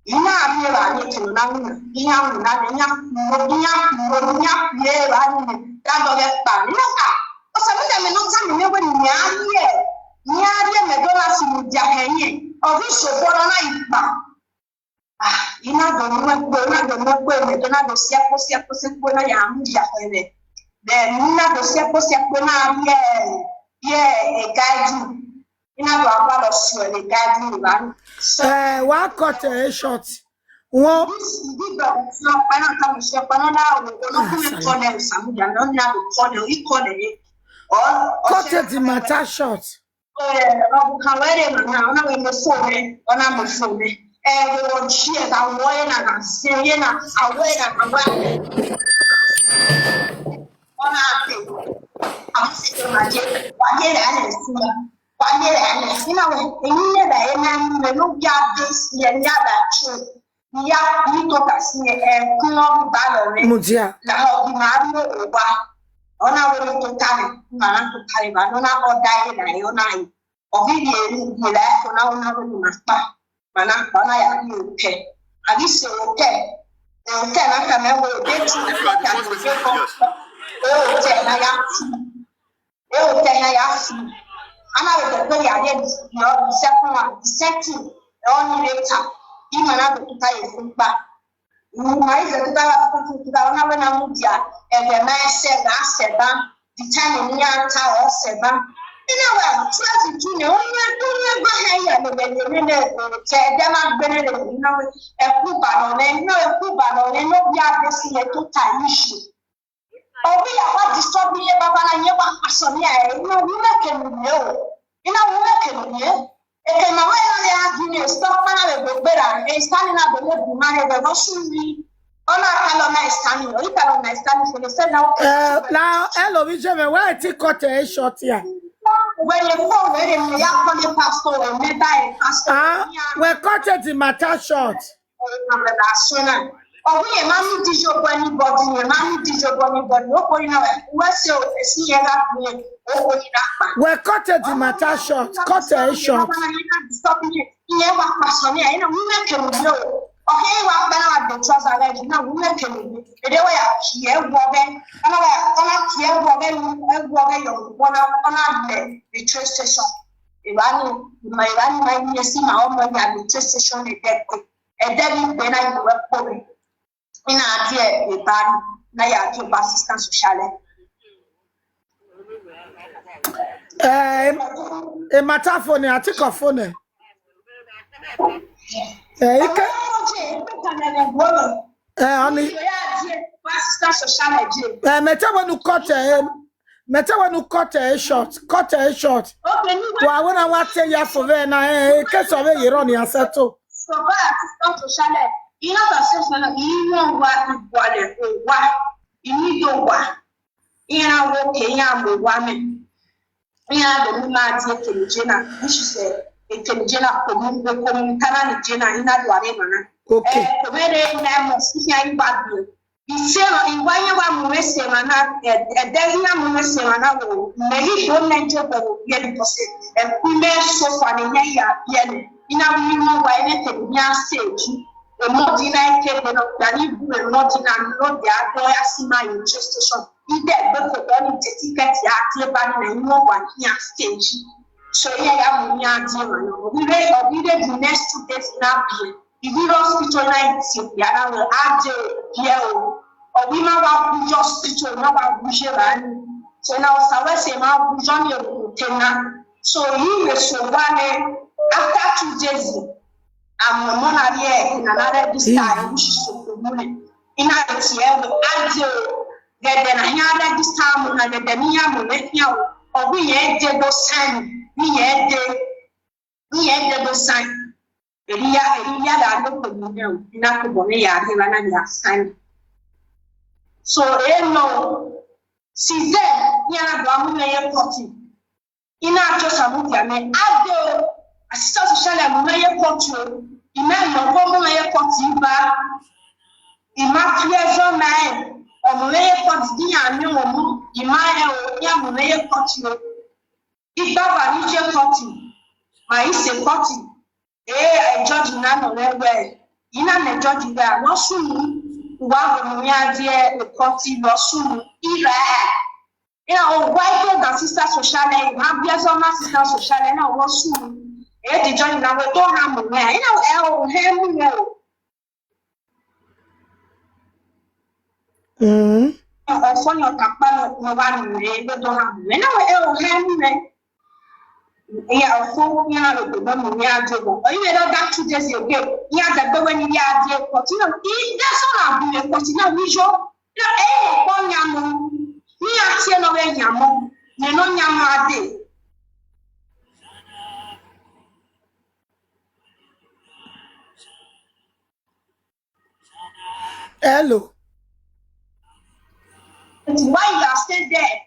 I na rrie evba ni, ekene ọ na winna, I na winna, I na khuo, I na khuo, I na khuo evba ni, da dọghẹ kpa. I na, ah, Osamudia mẹ ne ọ tama mwẹ wẹ ne iran rrie, ne iran rrie McDonald's mudia hẹ ẹre, ọ ghi sokpan ne ọ na ghi kpa. Ah, I na do mu ẹkpo, I na do mu ẹkpo, imẹ do na do si ẹkpo, si ẹkpo, si ẹkpo, na ya mudia hẹ ẹre. Then I na do si ẹkpo, si ẹkpo, na rrie, rrie garden. I na do a gualọ suẹ vbe garden evba ni. So, eh, wa cut e short. Wọ́n. This, this dog, so, ọkpa na come, so, ọkpa na, na, o, o, no, ah, come and call them, Osamudia, no, na do call them, he call them. Or, or cut the matter short. Eh, ọ kan wẹ rre na, ọ na wẹ mẹ phone mẹ, ọ na mẹ phone mẹ. Eh, vbe wọ ji ẹre, a wọ ẹre na, na zẹ ẹre na, a wọ ẹre na, na wa. Ọ na te, a ma si ke ma je, wa ye ra ne si ya, wa ye ra ne si na wẹ, eyi ne da e na ni mẹ no ya de si ya, ya da cho. Iya, I tota si ẹkun ọghe ba lọ mwẹ. Mudia. La ọ ghi ma rrie owa. Ọ na wẹ ne tota rre, ma na tota rre ba, nọ na ọ da ye na, ọ na ye. Ọ ghi rhie ru ye la ẹfo na, ọ na wẹ ne ma kpa. Ma na kpa, ọ na ya rrie otẹ. A ghi sẹ otẹ. Otẹ na ka mẹ wẹ, ebe tu na ka mẹ wẹ, otẹ na ya tu. E otẹ na ya fu. A na vbe dẹgbe ya rrie the second one, the second, ọni vbe ta, ima na do tota ye fun kpa. Ima i zẹ tota gha tota tota, ọ na wẹ na mudia, ẹghẹ ma sẹ gha sẹ ban, the time ne iran ta ọ sẹ ban. I na wẹ twelve June, ọ na, ọ na gba hẹ ya ne ẹghẹ ye nene otẹ, ẹdẹ ma gbe nene, I na wẹ ẹkhuba nọ nẹ, I na wẹ ẹkhuba nọ nẹ, ne ovbi a de si ye tota issue. Ọ vbe ya wa disturb iye baba na, iye wa kpasọ ni a, ẹ, na wu mẹ ke mu ye o. I na wu mẹ ke mu ye. Eke ma wẹ na ya gi ne stop na vbe gbe ra, e sani na do ne bu ma re vbe vọ su ni. Ọ na ka lọ na e sani, ọ i ka lọ na e sani fele se na o. Eh, la, hello, mi je me, why ti cut e short here? Wẹ ye fo wẹ re me ya call the pastor, wẹ me da e pastor. Ah, we cut the matter short. Asona. Ọ wẹ ye ma mi di yo bo anybody, ye ma mi di yo bo anybody. O ko ina wẹ, wẹ se o, esi ye ra ku ye, o ko ina pa. We cut the matter short, cut e short. Iye wa kpasọ ni, ẹ na wu mẹ ke mu ye o. Ọ ke wa kpa na wa de trouser red, na wu mẹ ke mu ye. Ede wa ya ki e wọ ghe, ọ na wa ya, ọ na ki e wọ ghe, e wọ ghe yo, ọ na, ọ na le the train station. Eva ni, ma eva ni ma ye si ma ọmọ ya the train station ne de ko. Ẹdẹ ni gbe na yi wẹ kpo vbe. I na die eba ni, na ya die eba assistant social. Eh, e matter phone, I think of phone. Eh, ike. Eh, honey. Assistant social. Eh, me tell when you cut, eh, me tell when you cut, eh, short, cut, eh, short. Okay, ni wa. Wa, when I want to tell you for there now, eh, in case of a year on your settle. So, but assistant social, you know, the social, you know what you want, what you need to what. Iran wo ke iran mu owa mẹ. Iran do mu ima die ekenije na, which is, eh, ekenije na, komu, komu kana ni je na, I na do ave emwa na. Okay. Eh, ko vbe rre nine months, iran i gba gbe. Ise emwa, I wa yan wa mu mwẹ sẹ emwa na, eh, ẹdẹ iran mu mwẹ sẹ emwa na wo, mẹ ghi do nẹ je gbe wo ye because, eh, ku mẹ so far ne iran ya biẹ nẹ. I na wu iran wa ene te iran stage. Emọdi na ke gbe nọ, ya ni bu emọdi na, no dia do ya si ma ye train station. Idẹ gbe ko do ni te ticket ya tie ba ni na, iran wa iran stage. So iran ya mu iran die emwa na. Ọ vbe rre, ọ vbe rre the next two days na biẹ. I ghi rre hospital na, I tie okpia na wẹ, a dee, biẹ o. Ọ vbe ima wa gu ye hospital, ima wa gu ye evba ni. So na Osa wẹ sẹ ma gu ye ọni ru te na. So I vbe so owa nẹ, after two days, a mu emọ na rrie, I na na register, ẹ, which is Sokomu nẹ. I na tie ẹre wẹ, a dee o, ghẹdẹ ne a khian register mu na, ghẹdẹ ne iran mu mwẹ khian o. Ọ wẹ irẹn dee do sign, ne irẹn dee, ne irẹn dee do sign. Erriọ, erriọ ya gha rrie okpia nẹ o, I na tobọ mwẹ ya rrie evba na ya sign. So, ẹ nọ, since then, iran na do a mu mwẹ ye court. I na just amudia mẹ, a dee o, assistant social mu mwẹ ye court o, I ma nọ ọghe mu mwẹ ye court ba, I ma fi ẹzọ ma rẹn, ọ mu mwẹ ye court, iran miẹn ọmọ, I ma rẹn o, iran mu mwẹ ye court o. Igbava ni je court, ma i se court, e, e judge na nọ mwẹ wẹ, I na nẹ judge wẹ, a vbe sunu, u wa gu mu iran die court vbe sunu, I ra. Iran owa i do da assistant social, I ma biẹ zọ ma assistant social, na vbe sunu. E de judge na wẹ do ha mu mwẹ, I na ẹ o, he mu mwẹ o. Mm. Ọfọ ni ọ ta kpa nọ, nọ wa nu mwẹ, do ha mu mwẹ. Na wẹ, ẹ o, he mu mwẹ. Iya, ọfọ, iran ro gbogbo mu mwẹ, a jọ bọ. Ọ i vbe rre that two days again, iran dẹgbe wẹ ne I ya die court na, I de sọ na bu ye court na, vbe I yo. Na, ẹ i re ọkpọ yan mọ, ne iran tie nọ vbe yan mọ, ne nọ yan mọ a dee. Hello. Why you are still there?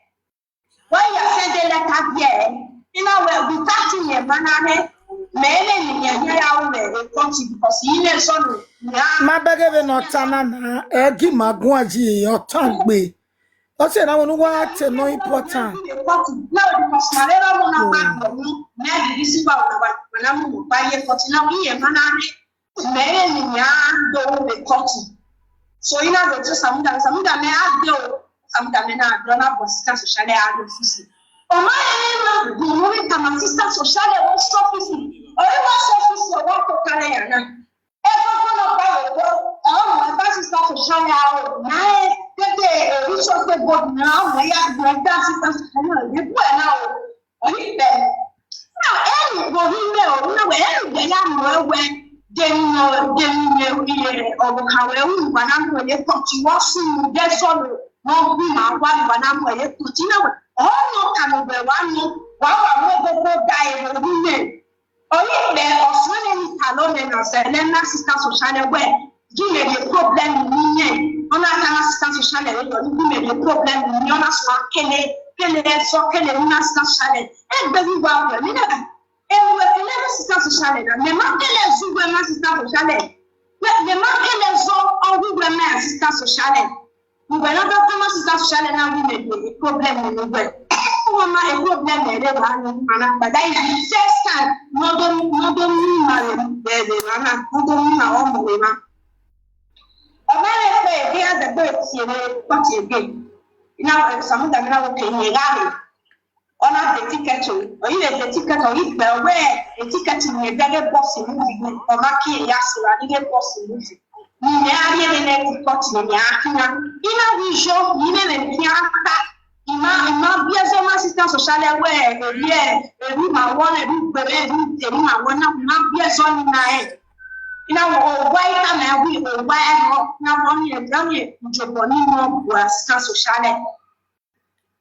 Why you are sending letter there? You know, well, we can't see your man, eh? Many, many, many, many, many, because he never saw me. Yeah. Ma bẹghe vbene ọ ta na na, ẹ gi ma guan yi ọ tan gbe. Ọ sẹ na wẹ ne uwa te nọ important. No, because my little one, maybe this is what I want. When I'm going to buy a forty now, he a man, eh? Mẹ rẹn ne iran do vbe court. So I na do to Samuda, Samuda mẹ a de o, Samuda mẹ na do na bu assistant social a do office. Ọ ma rẹn ma gu mu vbe tama assistant social vbe office. Ọ i wa office, ọ wa to kare ya na. Ẹkọkọ nọ kpa vbe obọ, ọ mu ẹkpa assistant social a o, na ẹ, tete, e, resource board na, ọ mu ya gbe ẹkpa assistant social a, e bu ẹ na o. Ọ ni kpẹ. Na, ẹre vbe ohinmwẹ o, na wẹ, ẹre vbe ya mu ẹwẹ, de emwi nọ, de emwi ne, iye, ọvbokhan wẹ ru, wa na mu ẹre ye court, wa sunu, de sọnọ. Ne ọ gu ima, wa ne uwa na mu ẹre kpoti na wẹ, ọ nọ ọka ne uwẹ wa nọ, wa wa mu ogogo da ẹre vbe imẹ. Ọ ghi kpẹ, ọsuẹn ne ni kalo nẹ na zẹ ne na sister Socialẹ wẹ, gi mẹ rhie problem ni iyẹn. Ọ na ta na sister Socialẹ re yọ, gi mẹ rhie problem ni, ọ na suẹn kele, kele ẹzọ, kele ne na sister Socialẹ. Egbe vbe uwa wẹ, mi na ga, ẹvbo ẹkẹlẹ ne sister Socialẹ na, mẹ ma kele ẹzọ uwẹ ma sister Socialẹ. Mẹ, mẹ ma kele ẹzọ ọghe uwẹ ma sister Socialẹ. Uwẹ na da tama sister Socialẹ na wẹ imẹ rhie problem ne uwẹ. Uwẹ ma problem ẹre wa ni ma na kpada, is the first time ne ọ do, ne ọ do miẹn ima vbe, vbe, vbe emwa na, ne ọ do miẹn ima ọmọ vbe emwa. Ọ ma rre kpe, egbe iran zẹgbe tie vbe court egbe. I na, Samuda, mi na wẹ ke iyẹn gha rre. Ọ na de ticket o, ọ ghi vbe de ticket, ọ ghi kpẹ, ọ wẹ ticket ne ẹdẹghe bus move, ọ ma kie ya sẹ ra ni ghe bus move. Ne imẹ a rhie nene ticket ne imẹ a khian. I na wẹ iyo, ne imẹ vbe khian ta. I ma, I ma biẹ zọ ma sister Socialẹ wẹ, erriọ, erriọ ima wọ na, erriọ ugbẹre, erriọ ute ne ima wọ na, I ma biẹ zọ ni na rẹn. I na wẹ owa I tama ẹre wẹ, owa ẹre, na wẹ ọni, ọni ijobọ ni nọ bu sister Socialẹ.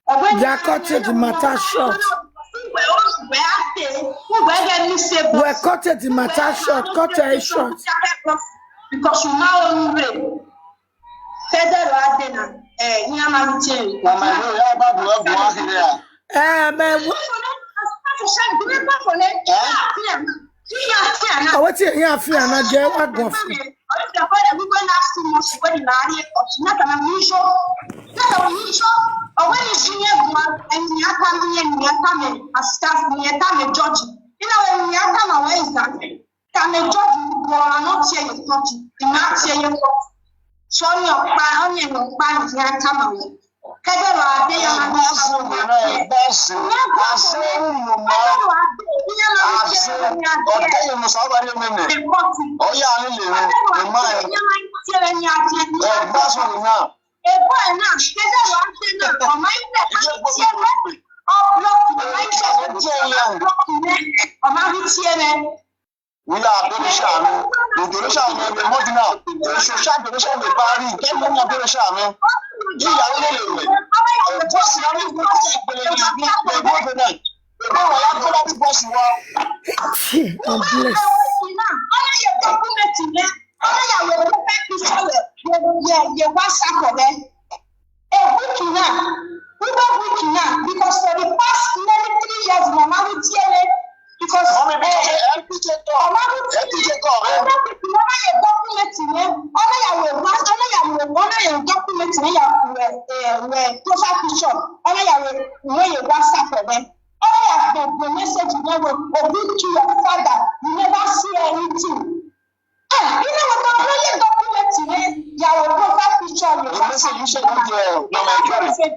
Ọ wẹ They are cutting the matter short. Uwẹ, uwẹ a te, uwẹ ghẹ miss a bus. We're cutting the matter short. Cut it short. Because you now only rape. Federal adena, eh, iran ma bi tie. Mama, you have a boy, boy here. Eh, man, what? Ọwọ tie iran fi ana je wa gbọn fi. Tama judge, bọ ọmwa ne ọ tie ye court, I ma tie ye court. So ọni ọkpa, ọni ẹnẹ ọkpa ni iran tama wẹ. Kẹdẹ wa de ya ma. Ẹgbẹ ọsẹ, ẹgbẹ ọsẹ, ẹgbẹ ọsẹ, ẹgbẹ ọsẹ, iran ma tie ye court. Ọ ya ni lele, ẹ ma ẹ. Ẹgbẹ ọsẹ na. Ebo ẹ na, kẹdẹ wa de na, ọ ma ẹ tie ẹre, ọ block, ọ ma ẹ tie ẹre, ọ ma ẹ tie ẹre. Wẹ ya donation mwẹ, donation mwẹ vbe mọdi na, social donation vbe Paris, ke mu na donation mwẹ. Ji ya lele mwẹ. Boss na mi gbele ni, ni, ni, ni, ni. Ebo wa ya gbele ti boss wa. God bless. Ọna ye document mwẹ, ọna ya wẹ profile picture ye, ye, ye WhatsApp mwẹ. A week now, we go week now, because for the past nearly three years, mama will tear me. Because, Mommy, because eh, eh, F P J come. Mama will tear me. F P J come, eh? Every week, mama, your document, eh? Ọna ya wẹ, ọna ya wẹ, ọna ya document, eh, ya, eh, eh, profile picture. Ọna ya wẹ, wẹ ye WhatsApp, eh? Ọna ya gbẹgbẹ message, eh, wẹ, "Oh, good to your father, you never see anything." Ah, you know what? I'm only document today. Yeah, we profile picture. The message you send to your, your Nigeria. Tie,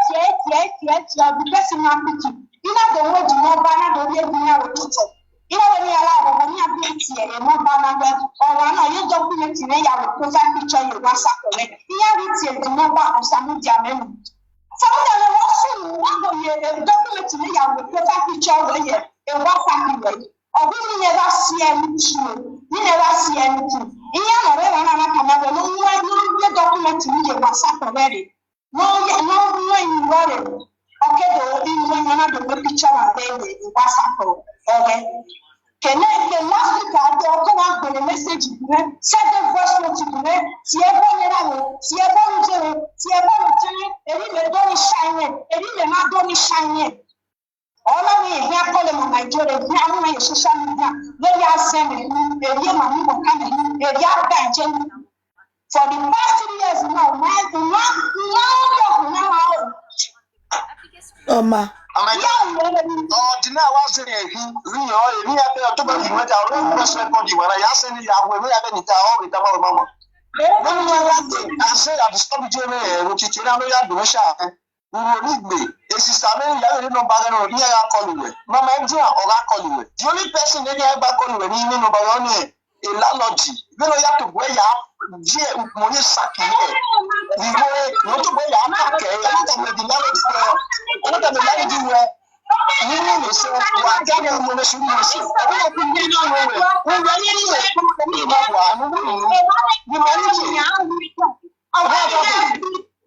tie, tie, tie, tie. The person not picking. You know the way the number, not the way the number. You know when you allow, when you have to tie, the number, number. Or one, you document today. Yeah, we profile picture your WhatsApp. Correct? You have to tie the number of some of their memory. Some of them also, what do you document today? Yeah, we profile picture. Yeah, a WhatsApp. Ọ wẹ ne I never see anything, ne I never see anything. Iran ne ọ rre emwa na na tama wẹ ne ọ muẹn, ne ọ ye document ni ye WhatsApp ọvbẹre. Ne ọ ye, ne ọ muẹn iyuẹ rre. Ọ ke do, I muẹn, ne ọ na do wẹ picture na vbe ye WhatsApp ọvbẹ. Kene, the last week a do, ọ ke wa gbele message gbe mwẹ, send voice note gbe mwẹ, tie ẹbọ ne erha mwẹ, tie ẹbọ ne iye mwẹ, tie ẹbọ ne iye mwẹ, erha mwẹ do ni shine, erha mwẹ ma do ni shine. Ọna wẹ ehian call ma Nigeria, ehian ru ye social media, vbe ya sẹ mẹ, erha ma ni wẹ ka mẹ, erha ba je. For the past three years now, ma, ma, ma, ma, ma, ma, Ọma. Ọ ma ya wẹ. Ọ, di na wa sẹ ehi, ri ọ, eri ya bẹ ọtọ bẹ di mẹta, ọ rẹ bẹ sẹ kọ di wa na, ya sẹ ni ya wẹ, ya bẹ ni ta, ọ rẹ ta wa ma ma. Wẹ ni ya wa sẹ, a sẹ ya disturb je mẹ, ẹ, wo titi na no ya do sha. Uro ni gbe, e sista mwẹ ya vbe nọmba ghẹ nọ, iran gha call wẹ. Mama, ẹdia ọ gha call wẹ. The only person ne iran gba call wẹ ni nọmba ghẹ ọnii, e landlord. Vbene ọ ya tobọ ya die ukpọn ye saki ye. Vbe igho ne ọ tobọ ya ta kẹ, ọ na tama the landlord wẹ, ọ na tama the landlord wẹ. Ni ni ni sẹ, wa ta ni mo ne su mo sẹ. Ọ na ku ni ni wẹ, wẹ ni ni wẹ, ni ma wa, ni ma ni. Ọ na ta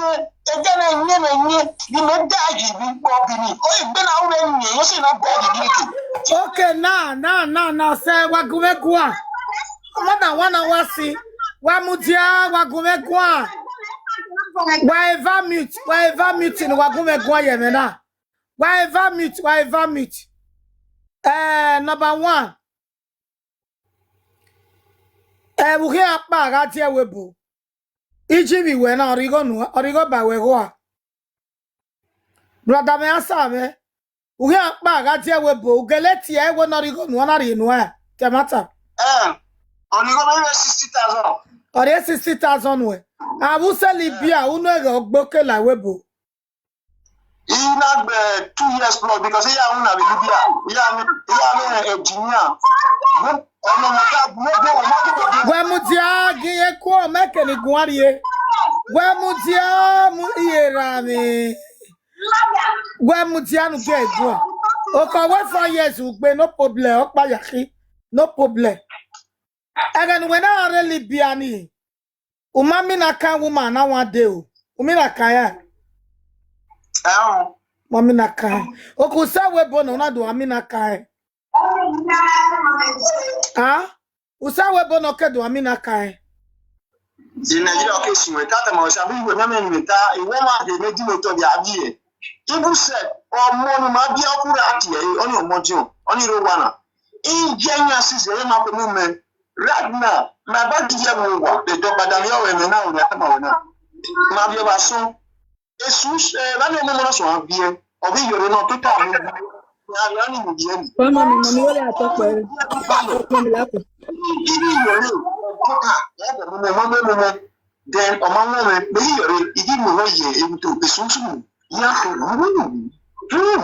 sẹ, ẹdẹ na yẹn na yẹn, ni mẹ da yi vbe ikpọ bi ni. O yi gbe na u vbe yẹn, yo si na da yi vbe ike. Okay, na, na, na, na, sẹ, wa gu mwẹ guan. Ọmọ na wa na wa si. Wa mudia, wa gu mwẹ guan. Wa eva mute, wa eva mute ni wa gu mwẹ guan ye mwẹ na. Wa eva mute, wa eva mute. Eh, number one. Ẹ vbe u khian kpa gha die ẹvbo ebo. Iji vbe wẹ na, ọ rhie igho nuẹn, ọ rhie igho ba wẹ ghoa. Brother mwẹ, answer mwẹ. U khian kpa gha die ẹvbo ebo, u gele tie ẹvbo ne ọ rhie igho nuẹn, ọ na rhie nuẹn. Te ẹmwata. Eh, ọ rhie igho nuẹn sixty thousand. Ọ rhie sixty thousand nuẹn. Avbe usẹ Libya, unu ẹghẹ ọ gbe oke la ẹvbo ebo. I na gbe two years plus because iran ru na vbe Libya. Iran, iran engineer. Ọmọ mọ ta, mo gbọ́ ọmọ tó dé. Wẹ mudia gi ye ku ọmọ ẹkẹ ni guan rrie. Wẹ mudia mu iye ra mwẹ. Wẹ mudia nu ge guan. Okọ wẹ four years ugbe, no problem, ọkpa ya khin. No problem. Ẹghẹ ne uwẹ na rre Libya ni, u ma mina kan woman na one day o. U mina kan ya? Ẹhun. Ma mina kan. Oku sẹ wẹ ebo nọ, u na do a mina kan. Ah? U sẹ wẹ ebo nọ ke do a mina kan. Di Nigeria ke si wẹ ta tama wẹ sabi wẹ mẹmẹ ni ta, iwọ ma de ne di ne otọ via vie. Ibu sẹ, ọmọ ni ma biẹ ọkura tie, ọni ọmọ diọn, ọni ro wa na. Iye yan sisi, ẹ ma ko mu mẹ. Right now, my body here will work. The doctor that you are now, we are talking about now. Ma biẹ ba sọ. Esu, eh, ba ni ọmọ na sọ a biẹ. Ọ bi yọrọ na, tota mi. Ya, ya ni mi biẹ ni. Ọmọ mi, mami, wọlé àtọkọ ẹ. Ọmọ mi lápò. Ibi yọrọ, tota, ya bẹ mo mo mo mo mo. Then ọmọ wọn mẹ, me yi yọrọ, igi mo ho ye, ewu to, esu su. Ya to, wu. Wu.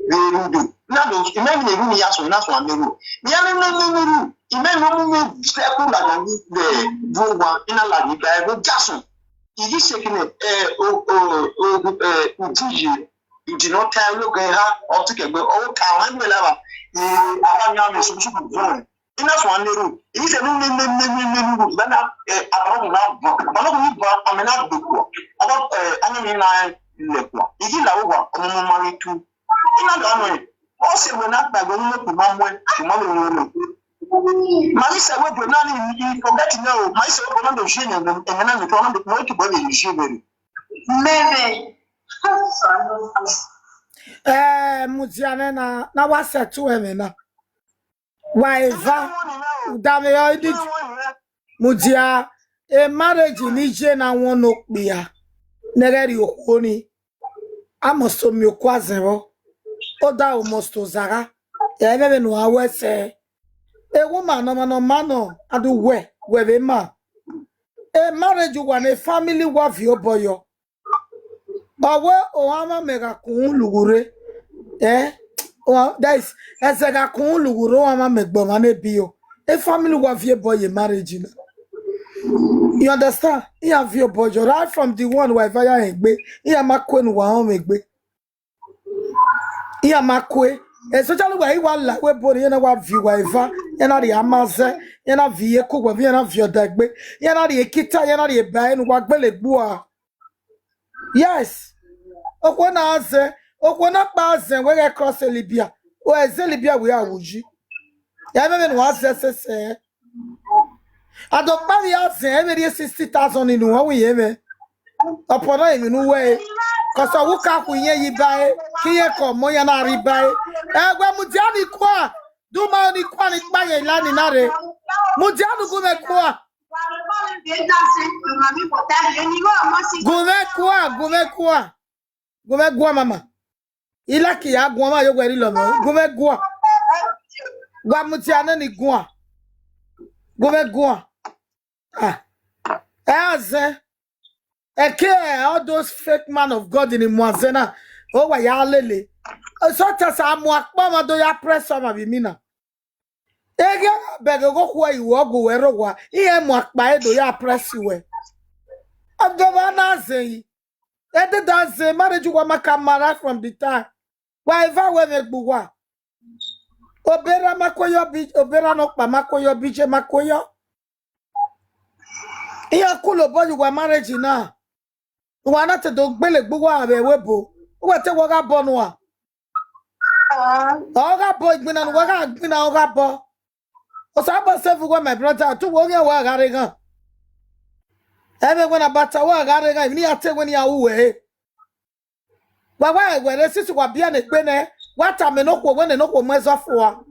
Vbe ru do. Na do, imẹ ni ru ni ya sọ, na sọ a me ru. Mi ya me me me me ru. Imẹ no mu me fẹ ku la ga ni vbe vo wa, ina la ni gba ego jasun. Igi sekene, eh, o, o, o, eh, uju ye, you did not tell no guy ha, ọ ti kẹgbẹ, ọ ka wan gbe lava. Eh, aba ni a me su su ku vo. Ina sọ a me ru. Igi se no me me me me me ru. Ba na, eh, aba no na vo. Aba no ni vo, a me na gbe ku. Aba, eh, a ni na le ku. Igi la wo wa, ọmọ mo ma ri tu. Ina ga nọ, ọ sẹ wẹ na kpa ẹgbẹ ọmọ ku ma mu ẹ, ku ma vbe ru ẹre. Ma ghi sẹ wẹ do na ni, I forget nẹ o, ma ghi sẹ wẹ do na do zi ẹmwẹ, ẹmwẹ na ni, do na do, ma ghi tobọ vbe zi ẹmwẹ re. Mẹmẹ. Eh, mudia nẹ na, na wa sẹ tu ẹmwẹ na. Wa eva, u da mwẹ ọ idi. Mudia, e marriage ni ye na wọn ne okpia, ne ẹghẹ rhie okhuo ni. A must to miẹn okhuo azẹn vbọ. Oda u must to zagha. Ẹ i mwẹ vbene uwa wẹ sẹ. E woman nọ, ọmwa ne ọ ma nọ, a do wẹ, wẹ vbe ma. E marriage uwa ne family wa viọ obọ yọ. Ọ wẹ ọmwa mẹ gha kun lughu rre. Eh? Ọmwa, that is, ẹzẹ gha kun lughu rre, ọmwa mẹ gbe ọmwa ne biẹ. E family wa viọ obọ ye marriage na. You understand? Iran viọ obọ yọ right from the one wa eva ya rẹn egbe. Iran ma kue ne uwa họn mwẹ egbe. Iran ma kue. Especially wa i wa la wẹ ebo ne iran na wa viọ uwa eva, iran na rhie ama zẹ, iran na viọ iyeke uwa, iran na viọ ọda egbe, iran na rhie ekita, iran na rhie eba ne uwa gbele gbe uwa. Yes. Okhuo na zẹ, Okhuo na kpa zẹ wẹ ghẹ cross Libya. O ẹzẹ Libya wẹ a wu yi. Ya mẹ vbene wa zẹ sẹsẹ. Adokpa vbe ya zẹ, e vbe rhie sixty thousand ni wẹ ye mwẹ. Ọpọ na emwi ne uwẹ e. Cause ọ wu ka khu iyẹn yi ba e, ke iyẹn ke ọmọ yan na rri ba e. Ẹwẹ mudia ni kua, du ma ni kua ni kpa ye la ni na rre. Mudia ni gu mwẹ kua. Gu mwẹ kua, gu mwẹ kua. Gu mwẹ gua mama. I like ya guan ma yo wẹ rri lọ mẹ. Gu mwẹ gua. Wa mudia nẹ ni guan. Gu mwẹ gua. Ah. Ẹ a zẹ. Eke all those fake man of God ni mu azẹ na, ọ wa ya lele. Sometimes a mu akpa ọmwa do ya press ọmwa vbe imina. Eghe bẹghe ghe okhuo iwẹ ọgua wẹ rre owa, iran mu akpa ẹre do ya press wẹ. Ọdọ mwa na zẹ yi. Ẹdẹdẹ a zẹ marriage uwa ma ka ma right from the time. Wa eva wẹ mwẹ gbe uwa. Obera ma kue yọ bi, obera nọkpa ma kue yọ, bije ma kue yọ. Iran kulo obọ ye uwa marriage na. Uwa na te do gbele gbe uwa vbe ẹvbo ebo. Uwa te wọ gha bọ nua. Ọ gha bọ igbinna ne uwa gha gbinna, ọ gha bọ. Osanobua save uwa, my brother, te uwa oghian wa gha rre eghan. Ẹmwẹ wẹ na bata wa gha rre eghan, emwi ne iran te wẹ ne iran ru wẹ re. Wa wa ẹwẹrẹ sisi wa biẹ ne egbe nẹ, wa tama ne okhuo wẹ ne okhuo mu ẹzọ fua.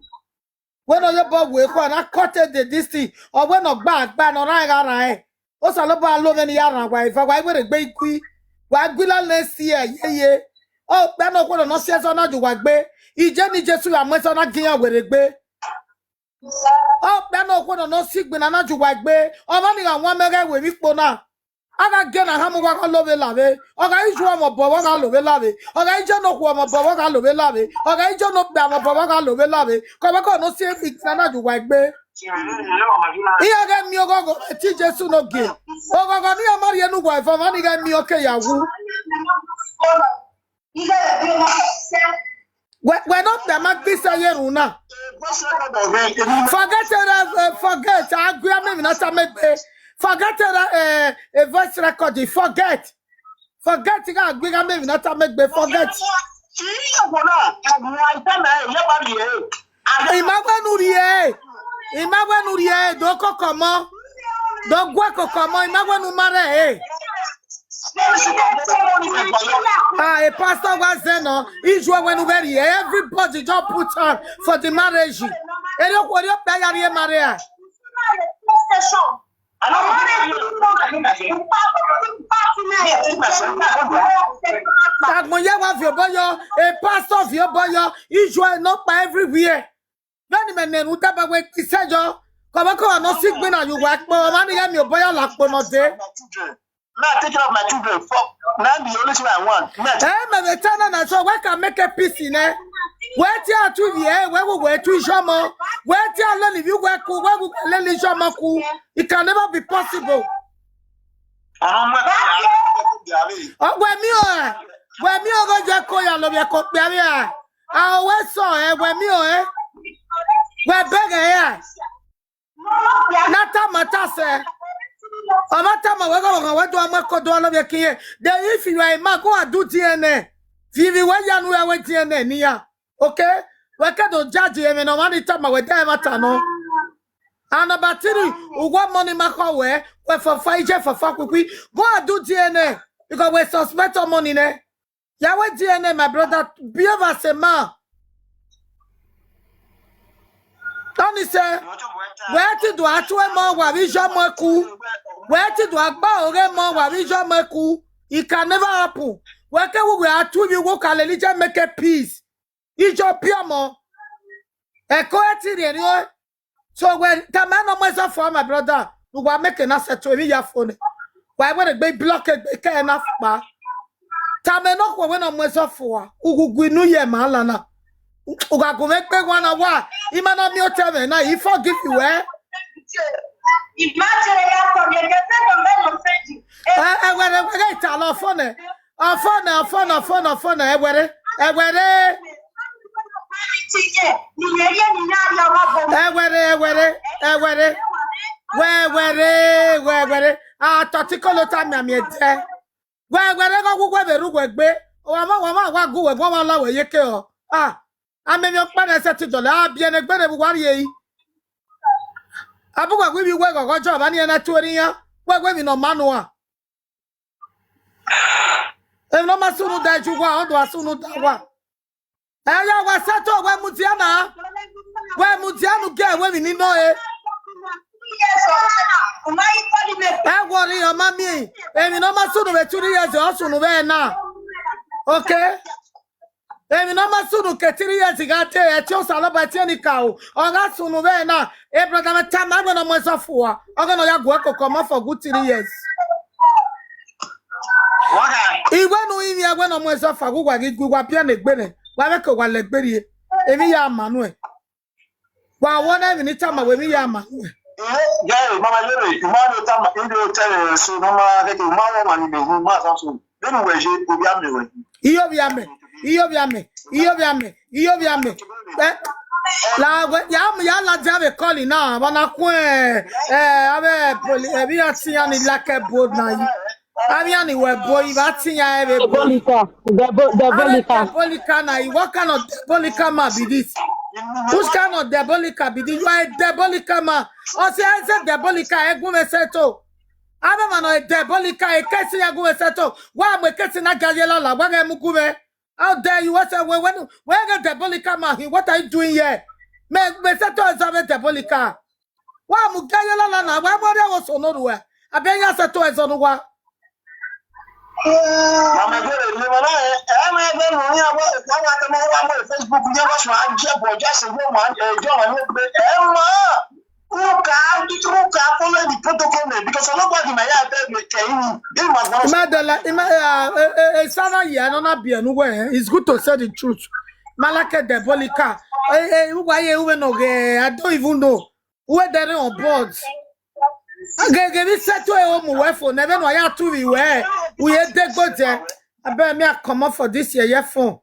Wẹ ne ọ ye obọ wu ekhọe na cut the this thing, ọ wẹ ne ọ gba gba ne ọ rhan gha rhan ẹn. Osanobua lo mwẹ ne I ya rhan wa eva, wa i werriegbe i gui, wa i gui la ne si ẹ yeye. Okpia ne okhuo ne ọ si ẹzọ na ju wa gbe, iye ne Jesu ya mu ẹzọ na gie iran werriegbe. Okpia ne okhuo ne ọ nọ si igbinna na ju wa gbe, ọmwa ni gha wan mẹ ghẹ ru emwi ikpo na. A gha gie na hama uwa gha lo vbe lavbe, ọ gha i ju ọmọ obọ vbe ọ gha lo vbe lavbe, ọ gha i je ne okhuo ọmọ obọ vbe ọ gha lo vbe lavbe, ọ gha i je ne okpia ọmọ obọ vbe ọ gha lo vbe lavbe, kọmwẹ kọ ne ọ si igbinna na ju wa gbe. Iran ghẹ miẹn oghọghọ ẹtin Jesu ne ogie, oghọghọ ne iran ma rhie ne uwa evọ, ọmwa ni ghẹ miẹn ọke ya wu. Wẹ, wẹ ne okpia ma gbe isẹ ye erhunmwu na. Forget it, eh, forget, a gu iran miẹn emwi na tama egbe. Forget it, eh, eh, voice record, forget. Forget, gha gu iran miẹn emwi na tama egbe, forget. I ma wẹ ne u rhie, I ma wẹ ne u rhie, do koko ọmọ, do gue koko ọmọ, I ma wẹ ne u ma rre ẹre. Ah, a pastor wa zẹ nọ, ijuẹ wẹ ne u vbe rhie, everybody just put hand for the marriage. Erriọ okhuo, erriọ okpia ya rhie ma rre a. Agbọn ye wa viọ obọ yọ, a pastor viọ obọ yọ, ijuẹ nọkpa everywhere. Vbene imẹ nẹ rhunmwuda ba wẹ isẹ yọ, kọmwẹ kọmwẹ ne ọ si igbinna ye uwa ẹkpo, ọmwa ni ghẹ miẹn obọ ya la kpo ne ọ dee. Me, I take care of my children. Fuck. Now the only thing I want. Me, I take— Eh, mẹ vbe ta na na so, wẹ ka make peace nẹ. Wẹ tie a tu ivie, wẹ wu wẹ tu iye ọmọ. Wẹ tie a lele ivbi uwẹ ku, wẹ wu wẹ lele iye ọmọ ku. It can never be possible. Ọmọ mu ẹkọ ya, ọ wẹ miẹn ọẹn, wẹ miẹn ọghe ye ẹko ya lovbiẹ ke okpia vbe a. A wẹ sọ ẹ, wẹ miẹn ọẹn. Wẹ bẹghe ya. Na tama ta sẹ. Ọ ma tama wẹ ghe ọmọ wẹ do a mu ẹko do a lovbiẹ ke irẹn. Then if you are a man, go and do D N A. Vivi wẹ ya nu ya wẹ D N A ne iran. Okay? Wẹ ke do judge ẹmwẹ ne ọmwa ni tama wẹ da ẹmwata nọ. And number three, uwu ọmọ ni ma khọ wẹ, wẹ fọfa iye fọfa khuikhui. Go and do D N A, because we suspect ọmọ ni nẹ. Ya wẹ D N A, my brother, behave as a man. Ọni sẹ, wẹ ti do a tu ẹmọ wa vbe iye ọmọ ku. Wẹ ti do a gba oghe ẹmọ wa vbe iye ọmọ ku. It can never happen. Wẹ ke wu wẹ a tu ivbi uwu ka lele iye make peace. Iye ọbiọmọ. Ẹko ẹ ti rhiẹnrhiẹn ọẹn. So wẹ tama ne ọ mu ẹzọ fua, my brother, ne uwa make na sẹto emwi ya fo nẹ. Wa wẹ regbe block egbe kẹ na kpa. Tama ne okhuo wẹ ne ọ mu ẹzọ fua, ughugui ne u ye ma la na. U gha gu mwẹ gbe wan na wa, I ma na miẹn otọ ẹmwẹ na, I forgive you, eh? Ẹ, ẹwẹrẹ, ẹwẹrẹ, italọ fo nẹ. Ọfọnẹ, ọfọnẹ, ọfọnẹ, ọfọnẹ, ẹwẹrẹ, ẹwẹrẹ. Ẹwẹrẹ, ẹwẹrẹ, ẹwẹrẹ. Wẹ ẹwẹrẹ, wẹ ẹwẹrẹ. A tọ ti kolo ta mianmian ẹdẹ. Wẹ ẹwẹrẹ ghe ọghughẹ vbe rre uwẹ gbe. Wa ma, wa ma, wa gu wẹ, wa ma la wẹ ye ke ọ. Ah, amẹ mi ọkpa na sẹtin dọlọ, a biẹ ne gbe ne vbe uwa rhie yi. Abughe wẹ ivbi uwẹ ghọghọ jọ, ọmwa ni ẹna tuẹ ne iran, wẹ wẹ emwi ne ọ ma nuan. Emwi ne ọ ma sunu da ju uwa, ọ do a sunu da uwa. Ẹ ya wa settle, wẹ mudia na, wẹ mudia nu gie wẹ emwi ni nọ e. Ẹ wọrọ iran ma miẹn, emwi ne ọ ma sunu vbe two years, ọ sunu vbe na. Okay? Emwi ne ọ ma sunu ke three years gha te, ẹtin Osanobua, ẹtin enikaro, ọ gha sunu vbe na. E brother mwẹ tama wẹ ne ọ mu ẹzọ fua, ọ ghe ne ọ ya gu ẹkoko ọmọ for good three years. Iwẹ ne u rinmwian wẹ ne ọ mu ẹzọ fua, gu wa ghi gu wa biẹ ne egbe nẹ, wa vbe ke wa lẹ egbe rrie, emwi ya ma nuẹn. Wa wọ na emwi ne I tama wẹ emwi ya ma nuẹn. Ghẹ, mama yere, I ma do tama, I do tell you, so mama, keke, I ma wọ ọmwa ni mẹ hu, ma sa so. Vbene uwẹ ye, ovbi amẹ wẹ. Iyovbiamẹ, iyovbiamẹ, iyovbiamẹ, iyovbiamẹ. Eh, la wẹ, ya mu, ya ladian vbe call na, vbọ na khuẹn, eh, avbe poli-, eh, vbe iran tian ni like bold na yi. Avbe iran ni wẹ bold, I vbe tian ẹre vbe bold. Diabolical, diabo-, Avbe diabolical. Diabolical na yi, what kind of diabolical man be this? Which kind of diabolical be this? You are a diabolical man. Ọ sẹ ẹ sẹ diabolical, ẹ gu mwẹ settle. Avbe emwa nọ diabolical, ekesi ya gu mwẹ settle. Wa mu ekesi na ga ye lala, wa ghẹ mu gu mwẹ. How dare you? Wẹ sẹ wẹ, wẹ, wẹ ghẹ diabolical man hin, what are you doing here? Mẹ, mẹ settle ẹzọ avbe diabolical. Wa mu ga ye lala na, wa mu ọrriọ vbe oso ne orhu ẹ. Abẹ iran settle ẹzọ ne uwa. Mama yere, mama na, eh, eh, ma ebe mu iran wẹ, wa wa tama wa mu Facebook, iran wa sua je bo, just say, "Mama, eh, John, I hope, eh, ma." Who can, who can follow the protocol name? Because nobody might have tell me, "Can you, you must not." Ima dọla, ima, eh, eh, eh, sana ya, no na biẹ nu wẹ, eh, it's good to say the truth. Malake diabolical. Eh, eh, who why you even know, eh, I don't even know. Who there on board? Gege bi settle e home wẹ fo, nẹvbe nọ ya tu vbe wẹ. We ye degbo je. Abeg, me I comot for this yeye phone.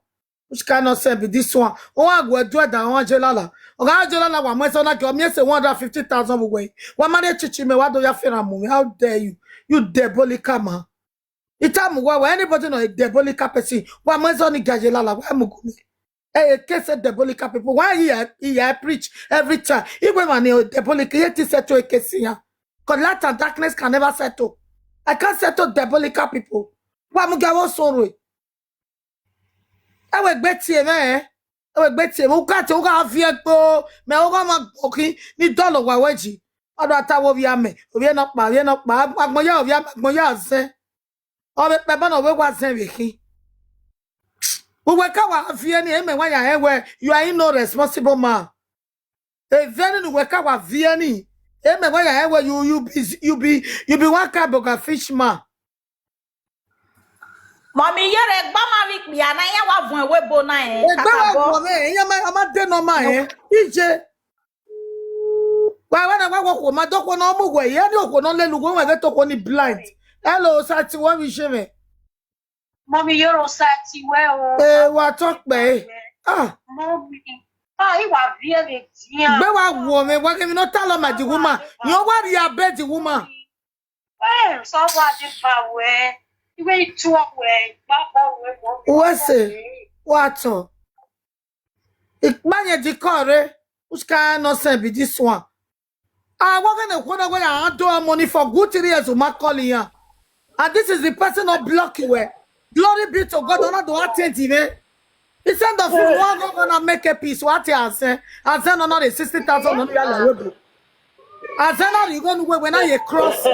Which kind of sense be this one? Ọ gha gu ẹdẹ da wan je lala. Ọ gha je lala, wa mu ẹzọ na gie, ọ miẹn sẹ one hundred fifty thousand vbe uwẹ. Wa ma rhie chichi mẹ, wa do ya fẹrhan mu mwẹ. How dare you? You diabolical man. I tama uwa wẹ, anybody nọ a diabolical person, wa mu ẹzọ ni gie ye lala, wa mu gu mwẹ. Eh, ekesi diabolical people. Why he, he, he preach every time? Even man, he diabolic, he ti settle ekesi ya. 'Cause light and darkness can never settle. I can't settle diabolical people. Wa mu gie vbe oso rre. Ẹ wẹ egbe tie mwẹ, ẹ wẹ egbe tie mwẹ, u ka tie, u gha viẹ kpo, mẹ ọghe ọmwa gbokhin ni dọlọ wa wẹ ji. Ọ do ta vbe ovbi amẹ, ovbi nọkpa, ovbi nọkpa, agbọn ya ovbi amẹ, agbọn ya zẹn. Ọ vbe kpẹ ẹbọ nọ vbe wa zẹn vbe khin. Uwẹ ka wa viẹ ni, emẹ wa ya hẹ wẹ, you are no responsible man. Evẹn ni uwẹ ka wa viẹ ni, emẹ wa ya hẹ wẹ, you, you be, you be, you be one kind bugger fish man. Mọmi yere gba ma vbe ikpia na, iran wa vuọn ẹvbo ebo na, eh, Egbe wa kakabọ. Guọ mwẹ, iran ma, ọ ma de nọ ma, eh. Ije. Wa wẹ na wa wọ okhuo ma, do okhuo ne ọ mu wẹ, iran ni okhuo ne ọ lele uwẹ, wẹ vbe to okhuo ni blind. Hello, Sati, wẹ vbe isẹ mwẹ. Mọmi yere Sati wẹ o. Eh, wa tọ kpẹ, eh. Ah. Mọmi. Ah, I wa viẹ vbe dian. Egbe wa guọ mwẹ, wa ghe emwi ne ọ ta lọ ma the woman. Iran wa rhie abẹ the woman. Eh, so wa de ba wẹ, iwe itu wẹ, gba bọ wẹ, wẹ Uwẹ se, wa tọ. Ikpanyẹ dikọ rre, which kind nonsense be this one? I work in a corner where I do money for good three years with my calling here. And this is the person not block you, eh? Glory be to God, don't do attentive, eh? He send us one governor make a peace. What he has said, I said, no, no, the sixty thousand, no, no, no, no. Azẹn na rhie igho ne uwẹ, wẹ na ye cross.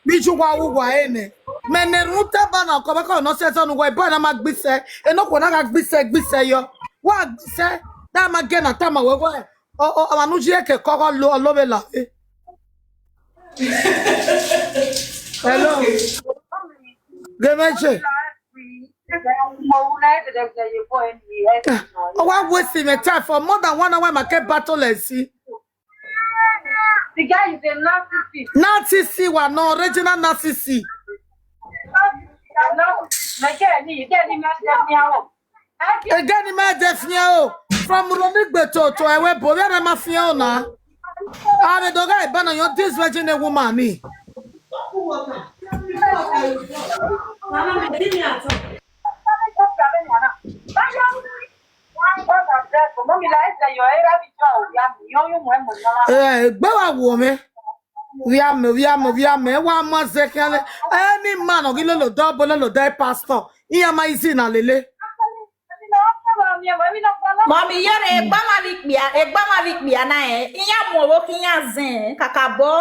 Vbe iye uwa ru uwa ẹre nẹ. Mẹ ne erhunmwu tẹ ba na, ọkọ mwẹ kọ nọ sẹ ẹzọ ne uwa, eba na ma gbisẹ. Enọkhuo na gha gbisẹ, gbisẹ yọ. Wa gbisẹ, da ma gie na tama wẹ wẹ. Ọ, ọ, ọmwa ne u ye ke kọ gha lo, ọ lo vbe la vbe. Hello. Ghe mwẹ je. Ọ wa waste my time for more than one hour, ma ke battle esi. The guy is a narcissist. Narcissist wa nọ, original narcissist. Narcissist. Ege ni ma de fian o. From Ronigbe to, to Ẹwẹbo, where am I fian o na? Ave do gha eba na, your this virgin a woman ni. Ẹ, egbe wa wo mwẹ. Via mẹ, via mẹ, via mẹ, wa ma zẹ khian le. Any man ọ ghi lolo dọbọ, lolo dẹ pastor, iran ma easy na lele. Mọmi, yẹrẹ egba ma vbe ikpia, egba ma vbe ikpia na, ẹ, iran mu ọvbokhan iran zẹn kakabọ.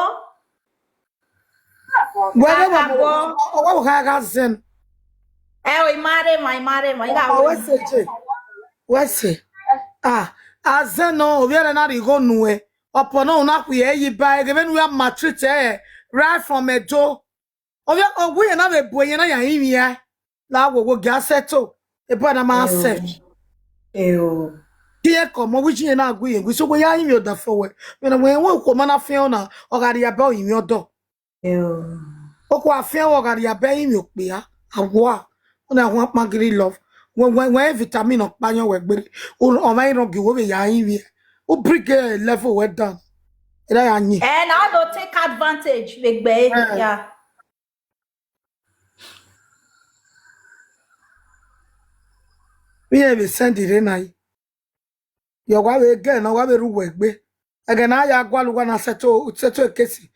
Wẹ vbe kakabọ. Ọwa wo kha gha zẹn. Ẹ o, I ma rre emwa, I ma rre emwa, I gha ọ wẹ sẹ je. Wẹ sẹ. Ah, azẹn nọ, ovbi ẹre na rhie igho nuẹ. Ọpọ na una khuẹ yi ba ẹghẹ vbene u ya maltreat ẹre right from Ẹdo. Ovbi ọghe na vbe bu ẹyẹn na ya rinmwian. La wo wo gia settle. Ebo na ma accept. Eo. Tie kọ mọ wiji na gu ye gu so we ya rinmwian ọdafẹn wẹ. Vbene wẹ wẹ okhuo ma na fian na, ọ gha rhie abẹ rinmwian ọdọ. Okhuo a fian wẹ ọ gha rhie abẹ rinmwian okpia. Awa. Una wan kpangiri love. Wẹ wẹ wẹ vitamin ọkpa yan wẹ gbere. Ọmwa iran gie wo vbe ya rinmwian. U bring a level well down. Era ya yin. Eh, na do take advantage vbe egbe. Eh. Yeah. Vbe irẹn vbe send rre na yi. Yọ wa vbe gẹ na wa vbe rre uwẹ egbe. Ẹghẹ ne a ya gualọ uwa na settle settle ekesi.